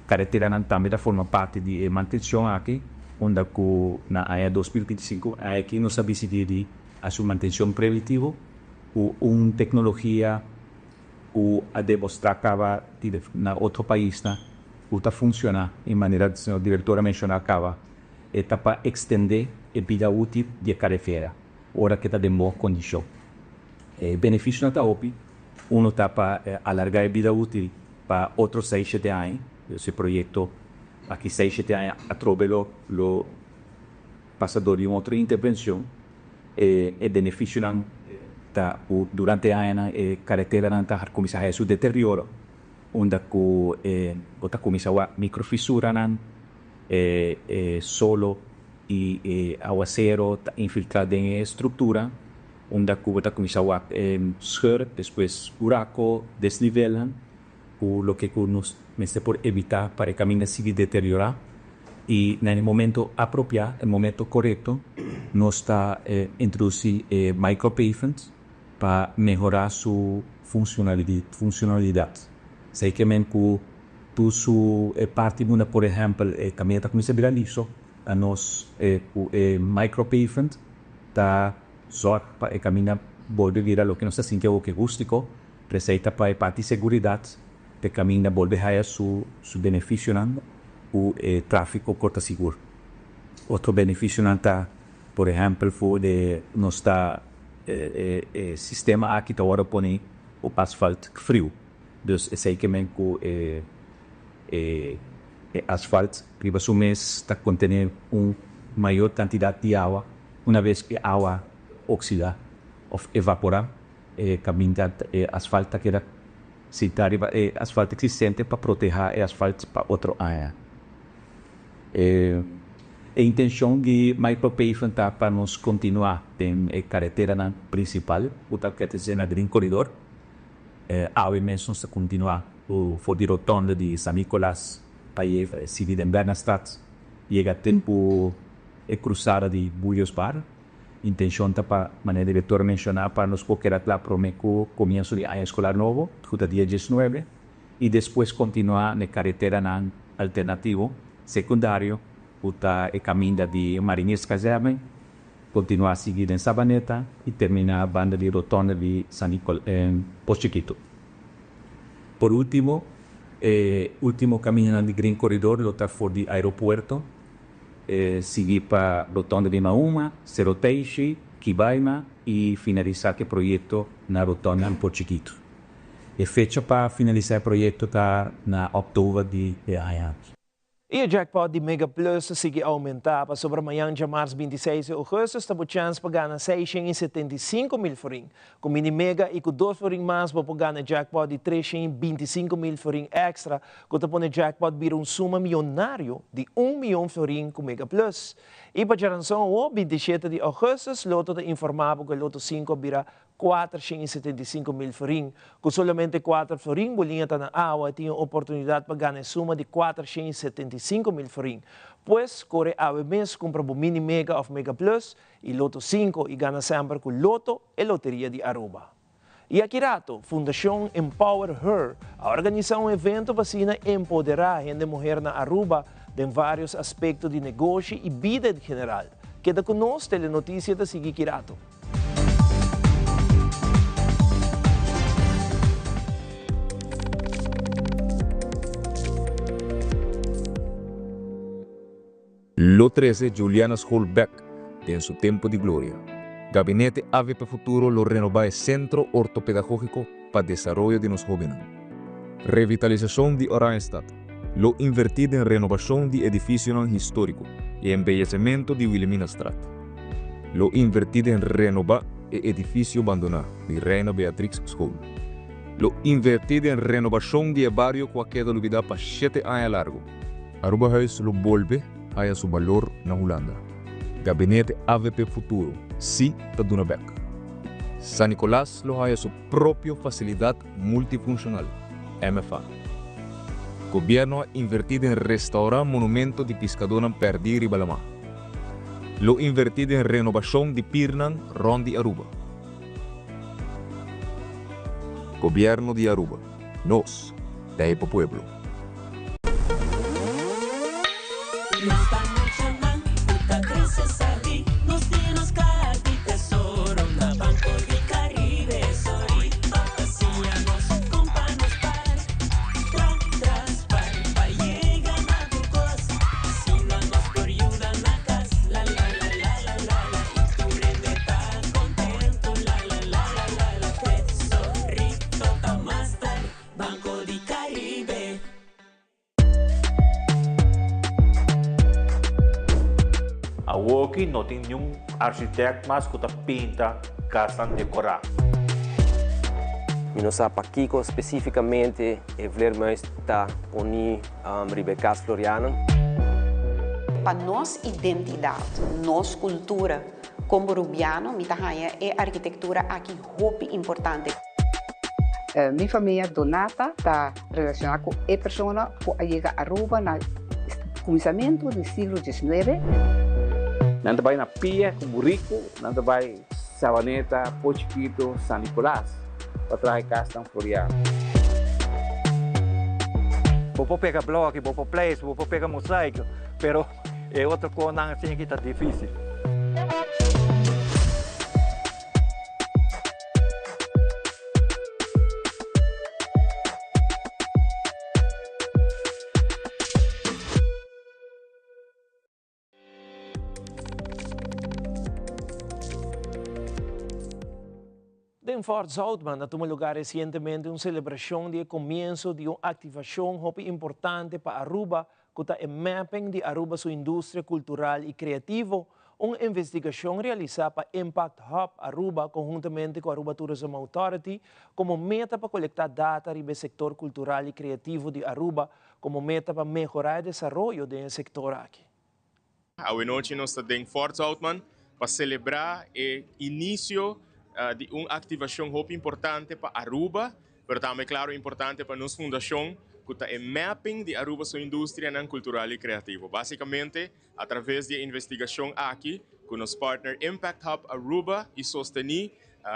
careteranan tambe ta forma parti di e mantencion aki, unda cu na aña 2025 aki nos a dicidi di haci un mantencion preventivo cu un tecnologia cu a demostra caba na otro paisnan cu ta funciona y manera señor director a menciona caba e ta pa extende e bida util di e caretera ora cu e ta den bon condicion. E beneficionan ta hopi, uno ta pa alarga e bida util pa otro seis shete aña, dus e proyecto aki seis shete aña atrobe lo lo pasa door di un otro intervencion. E beneficionan ta cu durante e añanan e careteranan ta cuminsa haya su deterioro unda cu bo ta cuminsa wak microfisuranan, e solo y e awacero ta infiltra den e structura unda cu bo ta cuminsa wak scheur, despues buraco, desnivelnan cu loke cu nos mester por evita pa e caminda sigui deteriora y na e momento apropia, e momento corecto nos ta introduci e micropavement pa mehora su funcionalidad. Esey ke men cu tur su parti unda por ehempel e caminda ta cuminsa bira liso, a nos cu e micropavement ta zorg pa e caminda bolbe bira loke nos ta sinti awo ke rustico. P'esei ta pa e parti seguridat p'e kaminda bolbe haya su su benefisionan ku e trafiko por ta sigur. Otro benefisionan ta por ehèmpel for de nos ta e e sistema aki ta wòrdu pone op asfalt friu. Dus esei ke men ku e e e asfalt riba su mes ta kontené un mayor kantidat di awa una bes ku e awa oksida òf evaporá. E caminda e asfalt ta keda sinta riba e asfalt existente pa proteha e asfalt pa otro aña. E intencion di micropavement ta pa nos continua den e careteranan principal cu ta pertenece na Green Corridor. Awe mes nos ta continua cu for di rotonde di San Nicolas pa yega sigui den Bernastraat yega te cu e cruzada di Bullios Bar. Intencion ta pa, manera director a menciona, pa nos por keda cla prome cu comienso di aña escolar nobo, cu ta dia diesnuebe, y despues continua n'e careteranan alternativo, secundario, cu ta e caminda di Marinierskazerne, continua sigui den Sabaneta y termina banda di rotonde di San Nicol, Pos Chiquito. Por ultimo, e ultimo camindanan di Green Corridor lo ta for di aeropuerto. Sigui pa rotonde di Mahuma, Sero Teishi, Kibaima y finalisa cu e proyecto na rotonde di Port Chiquito. E fecha pa finalisa e proyecto ta na october di e aña aki. Y e jackpot di Mega Plus ta sigui aumenta, pasobra mañan djamars 26 di augustus ta bo chance pa gana 675 mil florin. Ku mini mega i ku dos florin mas bo por gana jackpot di 325 mil florin extra ku ta pone jackpot bira un suma miyonario di un miyon florin ku Mega Plus. I pa djaranson awor, 27 di augustus, Lotto ta informa bo ku e Lotto sinku a bira 475 mil florin. Ku solamente kuater florin bo liña ta na awa i tin e oportunidat pa gana e suma di 475 mil florin. Pues, kore awe mes kumpra bo mini mega òf Mega Plus i Lotto sinku i gana semper ku Lotto, e loteria di Aruba. I aki rato, Fundacion Empower Her a organisa un evento pa asina empodera hende muher na Aruba den varios aspecto di negoshi y bida en general. Keda cu nos, Telenoticia ta sigui ki rato. Lo trece Juliana School bek den su tempo di gloria. Gabinete avp Futuro lo renoba e Centro Ortopedagogico pa desaroyo di nos hobennan. Revitalisacion di Oranjestad Lo inverti den renobacion di edificionan historico y embeyecemento di Wilhelminastraat. Lo inverti den renoba e edificio bandona di Reina Beatrix School. Lo inverti den renobacion di e bario cu a keda lubida pa shete aña largo. Aruba Huis lo bolbe haya su balor na Hulanda. Gabinete avp Futuro si ta duna bek. San Nicolas lo haya su propio facilidad multifuncional, MFA. Gobierno a inverti den restaura monumento di piscadornan perdi riba lama. Lo inverti den renobacion di pirnan rond di Aruba. Gobierno di Aruba, nos ta e pa pueblo. Nos ta muchanan cu ta crece sabi, nos tin nos caha di tesoro na Banco di Caribe. Sorry pa siña nos con pa nos par, tra tras par pa yega na tur cos. Asina nos por yuda na cas, la la la la la la la y tur hende ta contento, la la la la la la. Tesorito ta master, Banco di Caribe. Awoki no tin niun architect mas ku ta pinta kasnan dekorá. Mi no sa pakiko spesífikamente e vleermuis ta poní riba e kas Floriana. Pa nos identidat, nos kultura komo Rubiano mi ta haña e arkitektura aki hopi importante. Mi famia Donata ta relaciona cu e persona cu a yega Aruba na cuminsamento di siglo diesnuebe. Nan ta bai na pia cu burico, nan ta bai Savaneta, Po Chikito, San Nicolas pa traha e casnan floreado. Bo por pega bloki, bo por pleister, bo por pega mosaico, pero e otro cosnan asina aki ta dificil. Den Fort Zoutman a tuma lugar recientemente un celebracion di e comienso di un activacion hopi importante pa Aruba cu ta e mapping di Aruba su industria cultural y creativo, Un investigashon realisá pa Impact Hub Aruba konhuntamente ku Aruba Tourism Authority komo meta pa kolektá data riba e sektor kultural i kreativo di Aruba komo meta pa mehorá e desaroyo den e sektor aki. Awe nochi nos ta den Fort Zoutman pa selebrá e inisio di un aktivashon hopi importante pa Aruba Pero tambe claro importante pa nos fundacion cu ta e mapping di Aruba su industrianan cultural y creativo. Basicamente, a traves di e investigacion aki cu nos partner Impact Hub Aruba y sosteni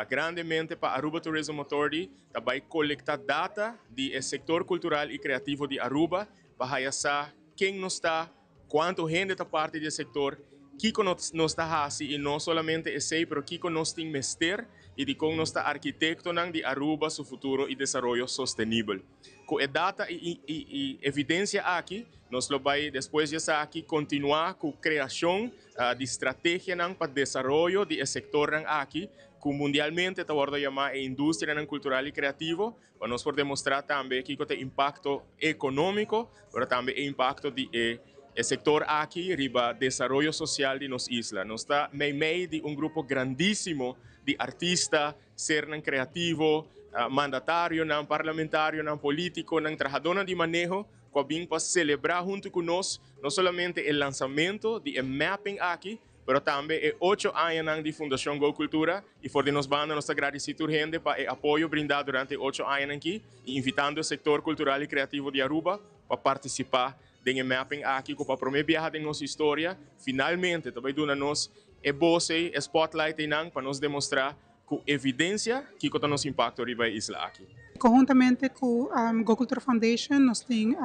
grandemente pa Aruba Tourism Authority ta bay colecta data di e sector cultural y creativo di Aruba pa haya sa ken nos ta, Cuanto hende ta parti di e sector, kico nos ta haci y no solamente esey pero kico nos tin mester y dicon nos ta arquitectonan di Aruba su futuro y desaroyo sostenibel. Cu e data y evidencia aki nos lo bay despues di esaki continua cu creacion di strategianan pa desaroyo di e sectornan aki cu mundialmente ta wordo yama e industrianan cultural y creativo. Pa nos por demostrá tambe kiko ta e impakto ekonómiko, pero tambe e impakto di e e sektor aki riba desaroyo sosial di nos isla. Nos ta meimei di un grupo grandísimo di artista, sernan kreativo, mandatarionan, parlamentarionan, polítikonan, trahadónan di maneho ku a bin pa selebrá huntu ku nos no solamente e lansamentu di e mapping aki, pero tambe e ocho añanan di Fundacion Go Cultura y for di nos banda nos ta gradici tur hende pa e apoyo brinda durante e ocho añanan aki y invitando e sector cultural y creativo di Aruba pa participa den e mapping aki cu pa prome biaha den nos historia finalmente ta bay duna nos e bos ey, e spotlight eynan pa nos demostra Ku evidensia, kiko ta nos impakto riba e isla aki? Konhuntamente ku Go Cultura Foundation nos tin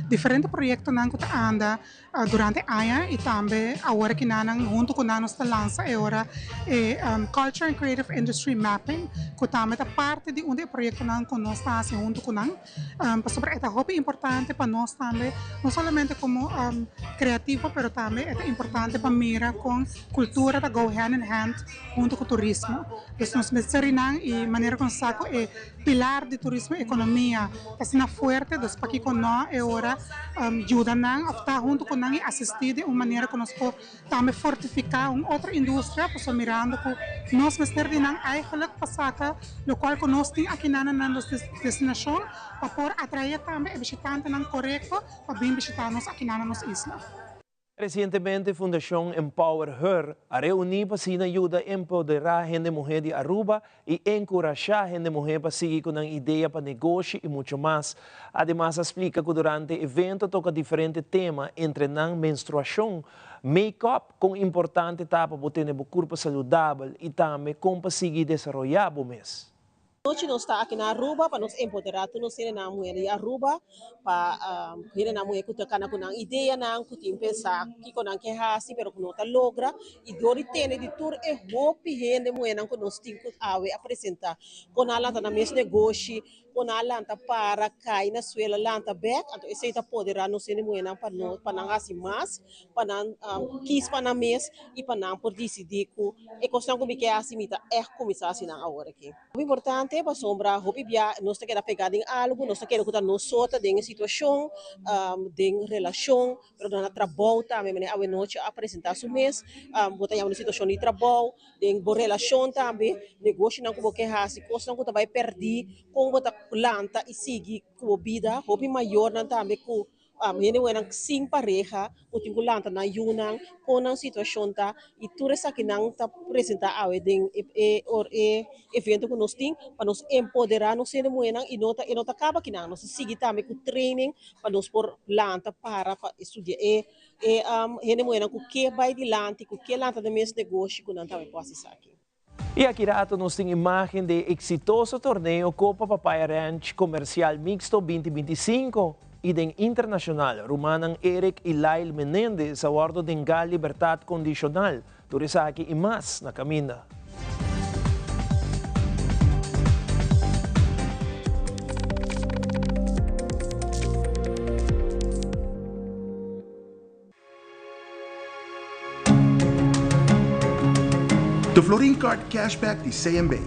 diferente proyektonan ku ta anda durante aña i tambe awor aki nan huntu ku nan nos ta lansa e ora e Culture and Creative Industry Mapping ku tambe ta parti di un di e proyektonan ku nos ta hasi huntu ku nan pasobra e ta hopi importante pa nos tambe no solamente komo kreativo pero tambe e ta importante pa mira kon kultura ta go hand in hand hunto cu turismo. Dus nos mester rinan y manera cu nos sa cu e pilar di turismo economia ta asina fuerte, dus pakico no e ora yuda nan of ta hunto cu nan y asisti den un manera cu nos por tambe fortifica un otro industria pasobra mirando cu nos mester di nan eigenlijk pa saca locual cu nos tin akinan na nan nos destinacion pa por atrae tambe e bishitantenan corecto pa bin bishita nos akinan na nos isla. Resientemente Fundashon Empower Her a reuní pa asina yuda empoderá hende muhé di Aruba i enkurashá hende muhé pa sigui ku nan idea pa negoshi i mucho mas. Ademas a splika ku durante evento a toka diferente tema, entre nan menstruashon, make-up, kon importante ta pa bo tene bo kurpa saludabel i tambe kon pa sigui desaroyá bo mes. Nochi nos ta aki na Aruba pa nos empodera tur nos hendenan muher di Aruba pa hendenan muher ku ta kana ku nan ideanan ku tin pensa kiko nan ke hasi pero ku no ta logra i dor di tende di tur e hopi hende muhernan ku nos tin ku awe a presenta kon nan a lanta nan mes negoshi kon nan a lanta para kai na suela lanta bek anto esei ta podera nos hende muhernan pa no pa nan hasi mas pa nan kis pa nan mes i pa nan por disidí ku e kosnan ku mi ke hasi mi ta ègt kuminsá hasi nan awor aki. Hopi importante pasobra hopi bia nos ta keda pegá den algu, nos ta kere ku ta nos so ta den e situashon, den relashon, pero na trabou tambe manera awenochi a presentá su mes, bo ta yama un situashon di trabou, den bo relashon tambe, negoshinan ku bo ke hasi, kosnan ku ta bai pèrdí, kon bo ta lanta i sigui ku bo bida, hopi mayornan tambe ku Hende muhernan sin pareha ku tin ku lanta nan yunan, kon nan situashon ta i tur esakinan ta presentá awe den e e evento ku nos tin pa nos empoderá nos hende muhernan i no ta e no ta kaba akinan, nos ta sigui tambe ku training pa nos por lanta para pa estudia e e hende muhernan ku ke bai dilanti, ku ke lanta nan mes negoshi ku nan tambe por hasi esaki. I aki rato nos tin imagen di e exitoso torneo Copa Papaya Ranch Comercial Mixto binti 25 i den internacional rumannan Eric i Lyle Menendez a wordo denga libertad condicional. Tur esaki i mas na caminda. The Florin Card Cashback di CMB.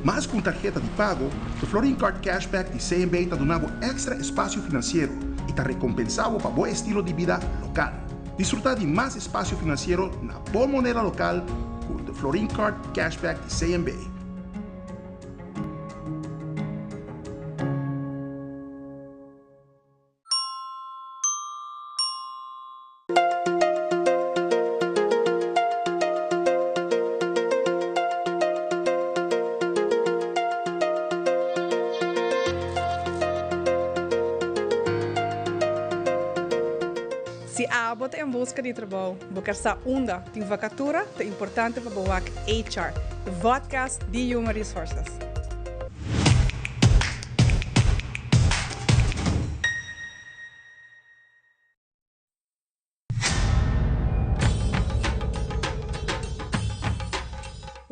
Mas ku un tarheta di pago, The Florin Card Cashback di CMB ta duna bo èkstra espasio finansiero i ta rekompensá bo pa bo estilo di bida lokal. Disfrutá di mas espasio finansiero na bo moneda lokal ku The Florin Card Cashback di CMB. Si abo ta en buska di trabou, bo ker sa unda tin vakatura, ta importante pa bo wak HR, e vodcast di Human Resources.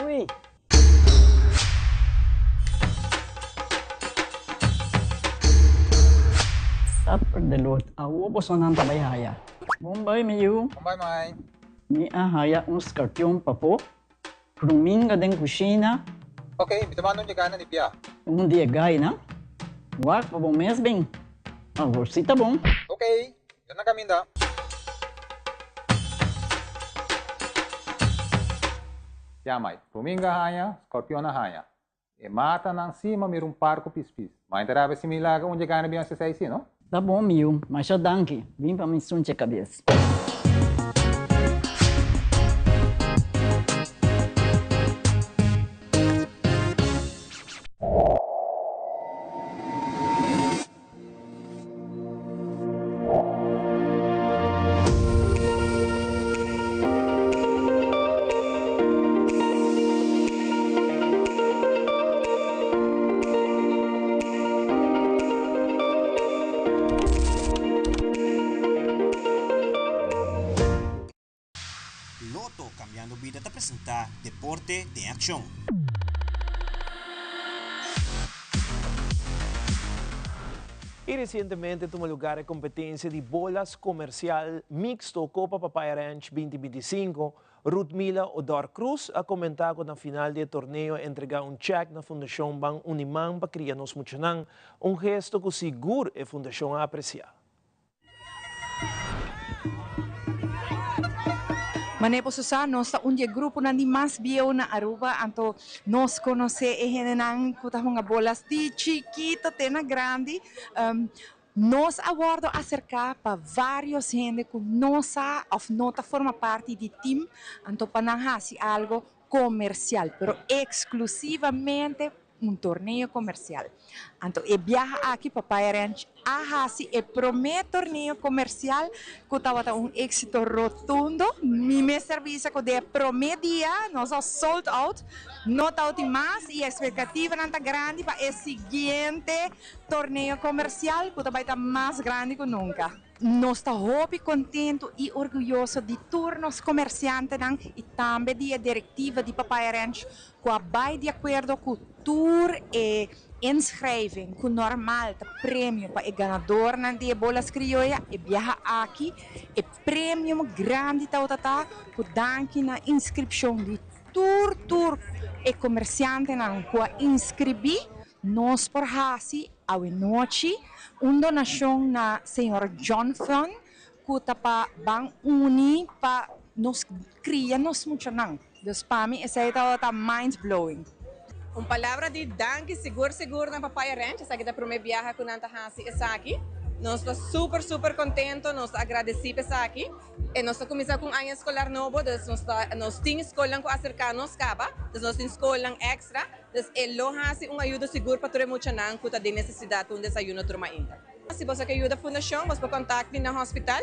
Ui. Supper de lot. Awo bosonan ta bai haya. Bon bai mi yu. Bon bai mai. Mi a haya un skarpion papo. Ruminga den kushina. Ok, mi ta manda un dje na di bia. Un di e gainan. Wak pa bo mes bin. Awor si ta bon. Ok, yo na kaminda. Ya mai, ruminga haña, scorpion a haña. E matanan si ma mira un par ku pispis. Ma e ta rabia si mi laga un dje gaina bin hasi esei si, no? Ta bon mi yu, masha danki. Bin pa mi sunche kabes. Lotto Cambiando Bida ta presenta Deporte den Accion. Y recientemente tuma lugar e competencia di bolas comercial mixto Copa Papaya Ranch 2025. Ruthmila Odor Cruz a comenta cu na final di e torneo a entrega un check na Fundacion Ban Uniman pa cria nos muchanan, un gesto cu sigur e fundacion a aprecia. Manera boso sa, nos ta un di e gruponan di mas bieu na Aruba, anto nos konosé e hendenan ku ta hunga bolas di chikito te na grandi. Nos a wordo acerca pa varios hende cu no sa of no ta forma parti di team, anto pa nan haci algo comercial, pero exclusivamente un torneo comercial. Anto e biaha aki Papaya Ranch a haci e prome torneo comercial cu tabata un exito rotundo. Mi mester bisa cu den e prome dia nos a sold out, no tabatin mas y expectativanan ta grandi pa e siguiente torneo comercial cu ta bay ta mas grandi cu nunca. Nos ta hopi contento y orguyoso di tur nos comerciantenan y tambe di e directiva di Papaya Ranch cu a bay di acuerdo cu tur e inschrijving cu normal ta premio pa e ganadornan di e Bolas Criolla, e biaha aki e premio grandi tawata ta cu danki na inscripcion di tur tur e comerciantenan cu a inscribi nos por haci awenochi un donacion na señor John Fun cu ta pa ban uni pa nos cria nos muchanan. Dus pa mi esei tabata mind blowing. Un palabra di danki sigur sigur na Papaya Ranch, esaki ta prome biaha ku nan ta hasi esaki. Nos ta super super kontento, nos ta agradesí pa esaki. E nos ta kuminsá ku un aña eskolar nobo, dus nos ta nos tin skolnan ku aserká nos kaba, dus nos tin skolnan èkstra, dus e lo hasi un ayudo sigur pa tur e muchanan ku ta den nesesidat pa un desayuno tur mainta. Si boso ke yuda fundashon, bos por kontak mi na hospital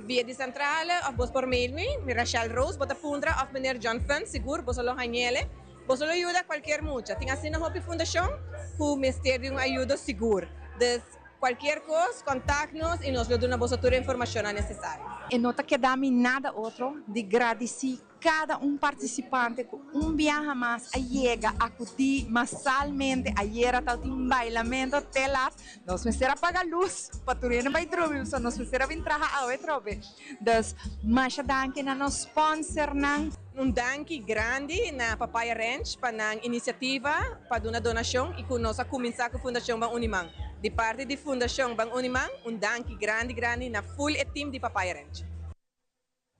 via di centrale of bos por mail mi, mi Rachel Roos, bo ta puntra of meneer John Fun, sigur boso lo hañele. Boso lo yuda cualkier mucha. Tin asina hopi fundashon cu mester di un ayudo sigur. Dus cualkier cos, contact nos y nos lo duna boso tur e informacionnan necesario. E no ta keda mi nada otro di gradici Kada un partisipante ku un biaha mas a yega akudí masalmente. Ayera tabatin un bailamento te lat. Nos mester a paga lus pa tur hende bai drumi, pasobra nos mester a bin traha awe atrobe. Dus, masha danki na nos sponsornan. Un danki grandi na Papaya Ranch pa nan inisiativa pa duna donashon i ku nos a kuminsá ku Fundashon Ban Uni Man. Di parti di Fundashon Ban Uni Man, un danki grandi grandi na ful e tim di Papaya Ranch.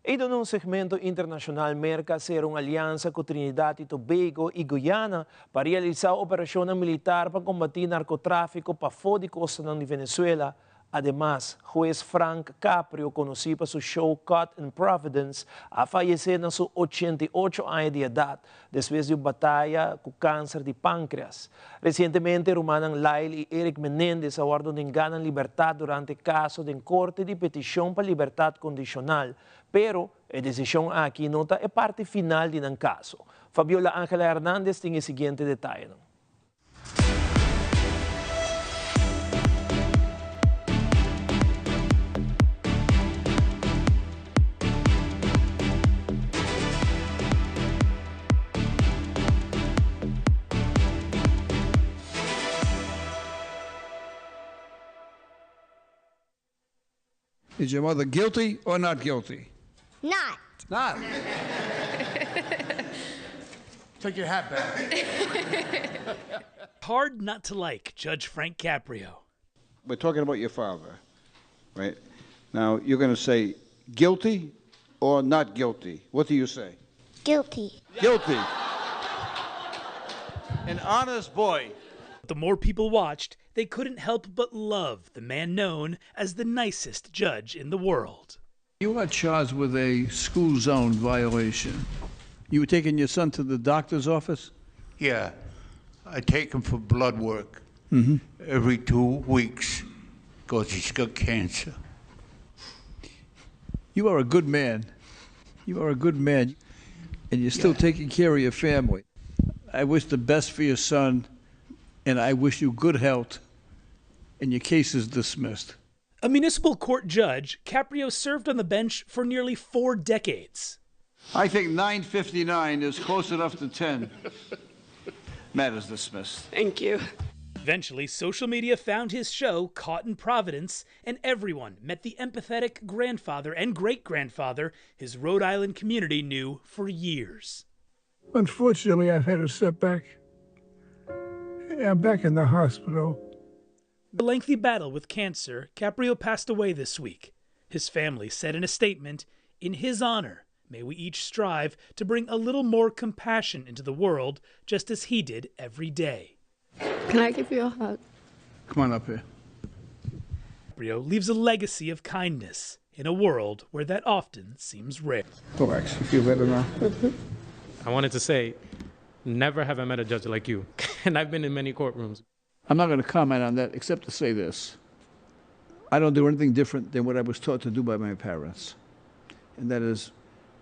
I den un segmento internashonal Merka a sera un aliansa ku Trinidad i Tobago i Guyana pa realisá operashonnan militar pa kombatí narkotráfiko pafó di kostanan di Venezuela. Ademas, hues Frank Caprio, konosí pa su show Caught in Providence, a fayesé na su 88 aña di edat despues di un bataya ku kanser di pánkreas. Resientemente rumannan Lyle i Erik Menendez a wòrdu nengá nan libertat durante kaso den korte di petishon pa libertat kondishonal, pero e desishon aki no ta e parti final di nan kaso. Fabiola Angela Hernandez tin e siguiente detayenan. Is your mother guilty or not guilty? Not. Not. Take your hat back. Hard not to like Judge Frank Caprio. We're talking about your father, right? Now, you're going to say guilty or not guilty. What do you say? Guilty. Guilty. An honest boy. The more people watched, they couldn't help but love the man known as the nicest judge in the world. You are charged with a school zone violation. You were taking your son to the doctor's office? Yeah. I take him for blood work mm-hmm. every two weeks because he's got cancer. You are a good man. You are a good man, and you're still yeah. taking care of your family. I wish the best for your son, and I wish you good health, and your case is dismissed. A municipal court judge, Caprio served on the bench for nearly four decades. I think 959 is close enough to 10. Matters dismissed. Thank you. Eventually, social media found his show, Caught in Providence, and everyone met the empathetic grandfather and great grandfather his Rhode Island community knew for years. Unfortunately, I've had a setback. I'm back in the hospital. The lengthy battle with cancer, Caprio passed away this week. His family said in a statement, In his honor, may we each strive to bring a little more compassion into the world, just as he did every day. Can I give you a hug? Come on up here. Caprio leaves a legacy of kindness in a world where that often seems rare. Relax, you feel better now? I wanted to say, never have I met a judge like you. And I've been in many courtrooms. I'm not going to comment on that except to say this. I don't do anything different than what I was taught to do by my parents, and that is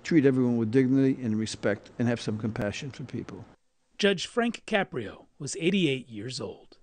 treat everyone with dignity and respect and have some compassion for people. Judge Frank Caprio was 88 years old.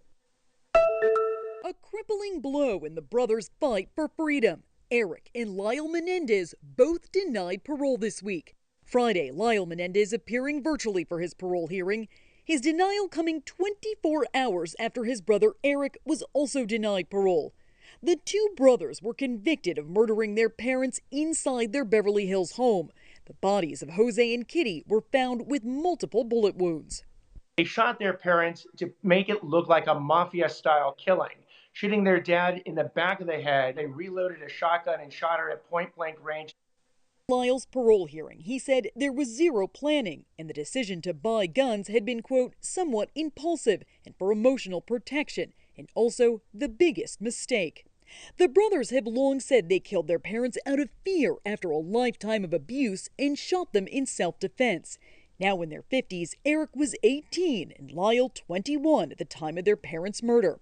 A crippling blow in the brothers' fight for freedom. Erik and Lyle Menendez both denied parole this week. Friday, Lyle Menendez appearing virtually for his parole hearing. His denial coming 24 hours after his brother Erik was also denied parole. The two brothers were convicted of murdering their parents inside their Beverly Hills home. The bodies of Jose and Kitty were found with multiple bullet wounds. They shot their parents to make it look like a mafia-style killing, shooting their dad in the back of the head. They reloaded a shotgun and shot her at point-blank range. Lyle's parole hearing, he said there was zero planning and the decision to buy guns had been, quote, somewhat impulsive and for emotional protection, and also the biggest mistake. The brothers have long said they killed their parents out of fear after a lifetime of abuse and shot them in self-defense. Now in their 50s, Erik was 18 and Lyle 21 at the time of their parents' murder.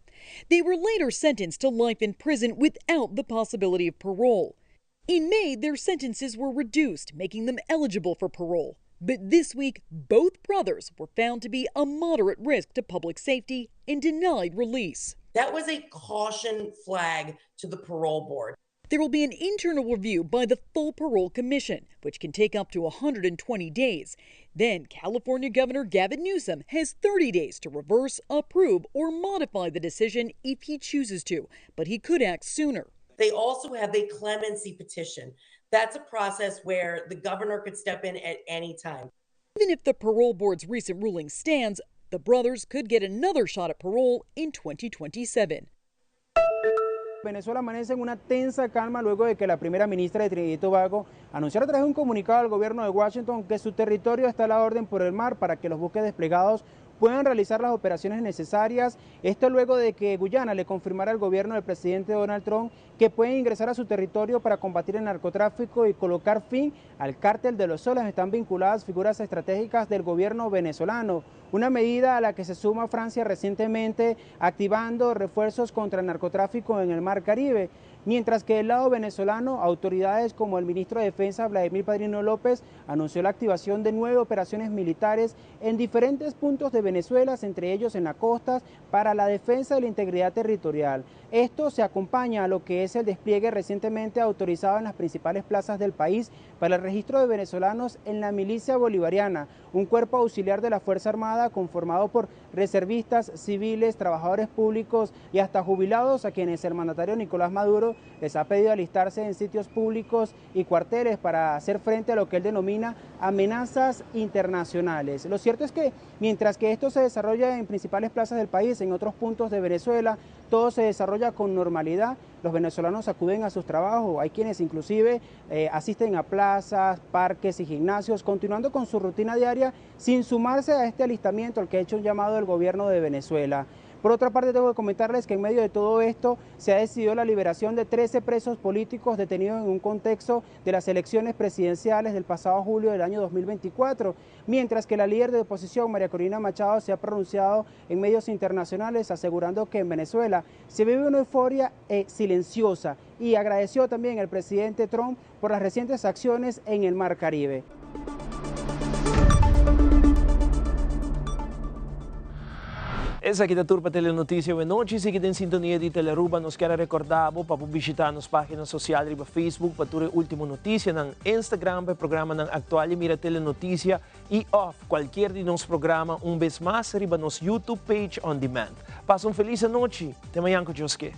They were later sentenced to life in prison without the possibility of parole. In May, their sentences were reduced, making them eligible for parole. But this week, both brothers were found to be a moderate risk to public safety and denied release. That was a caution flag to the parole board. There will be an internal review by the full parole commission, which can take up to 120 days. Then California Governor Gavin Newsom has 30 days to reverse, approve, or modify the decision if he chooses to, but he could act sooner. They also have a clemency petition. That's a process where the governor could step in at any time. Even if the parole board's recent ruling stands, the brothers could get another shot at parole in 2027. Venezuela amanece en una tensa calma luego de que la primera ministra de Trinidad y Tobago anunciara a través de un comunicado al gobierno de Washington que su territorio está a la orden por el mar para que los buques desplegados puedan realizar las operaciones necesarias. Esto luego de que Guyana le confirmara al gobierno del presidente Donald Trump que pueden ingresar a su territorio para combatir el narcotráfico y colocar fin al cártel de los soles. Están vinculadas figuras estratégicas del gobierno venezolano, una medida a la que se suma Francia recientemente activando refuerzos contra el narcotráfico en el Mar Caribe. Mientras que del lado venezolano, autoridades como el ministro de Defensa, Vladimir Padrino López, anunció la activación de 9 operaciones militares en diferentes puntos de Venezuela, entre ellos en la costa, para la defensa de la integridad territorial. Esto se acompaña a lo que es el despliegue recientemente autorizado en las principales plazas del país para el registro de venezolanos en la milicia bolivariana, un cuerpo auxiliar de la Fuerza Armada conformado por reservistas, civiles, trabajadores públicos y hasta jubilados, a quienes el mandatario Nicolás Maduro les ha pedido alistarse en sitios públicos y cuarteles para hacer frente a lo que él denomina amenazas internacionales. Lo cierto es que mientras que esto se desarrolla en principales plazas del país, en otros puntos de Venezuela, todo se desarrolla con normalidad. Los venezolanos acuden a sus trabajos, hay quienes inclusive asisten a plazas, parques y gimnasios, continuando con su rutina diaria sin sumarse a este alistamiento al que ha hecho un llamado el gobierno de Venezuela. Por otra parte, tengo que comentarles que en medio de todo esto se ha decidido la liberación de 13 presos políticos detenidos en un contexto de las elecciones presidenciales del pasado julio del año 2024, mientras que la líder de oposición, María Corina Machado, se ha pronunciado en medios internacionales asegurando que en Venezuela se vive una euforia silenciosa y agradeció también al presidente Trump por las recientes acciones en el Mar Caribe. Esaki ta tur pa Telenoticia awe nochi. Sigui den sintonia di Telearuba. Nos kier a recorda bo pa bo bishita nos pagina social riba Facebook pa tur e ultimo noticianan, Instagram pa e programanan actual y mira Telenoticia y of cualkier di nos programa un bes mas riba nos YouTube page on demand. Pasa un feliz anochi. Te mañan cu Dios ke.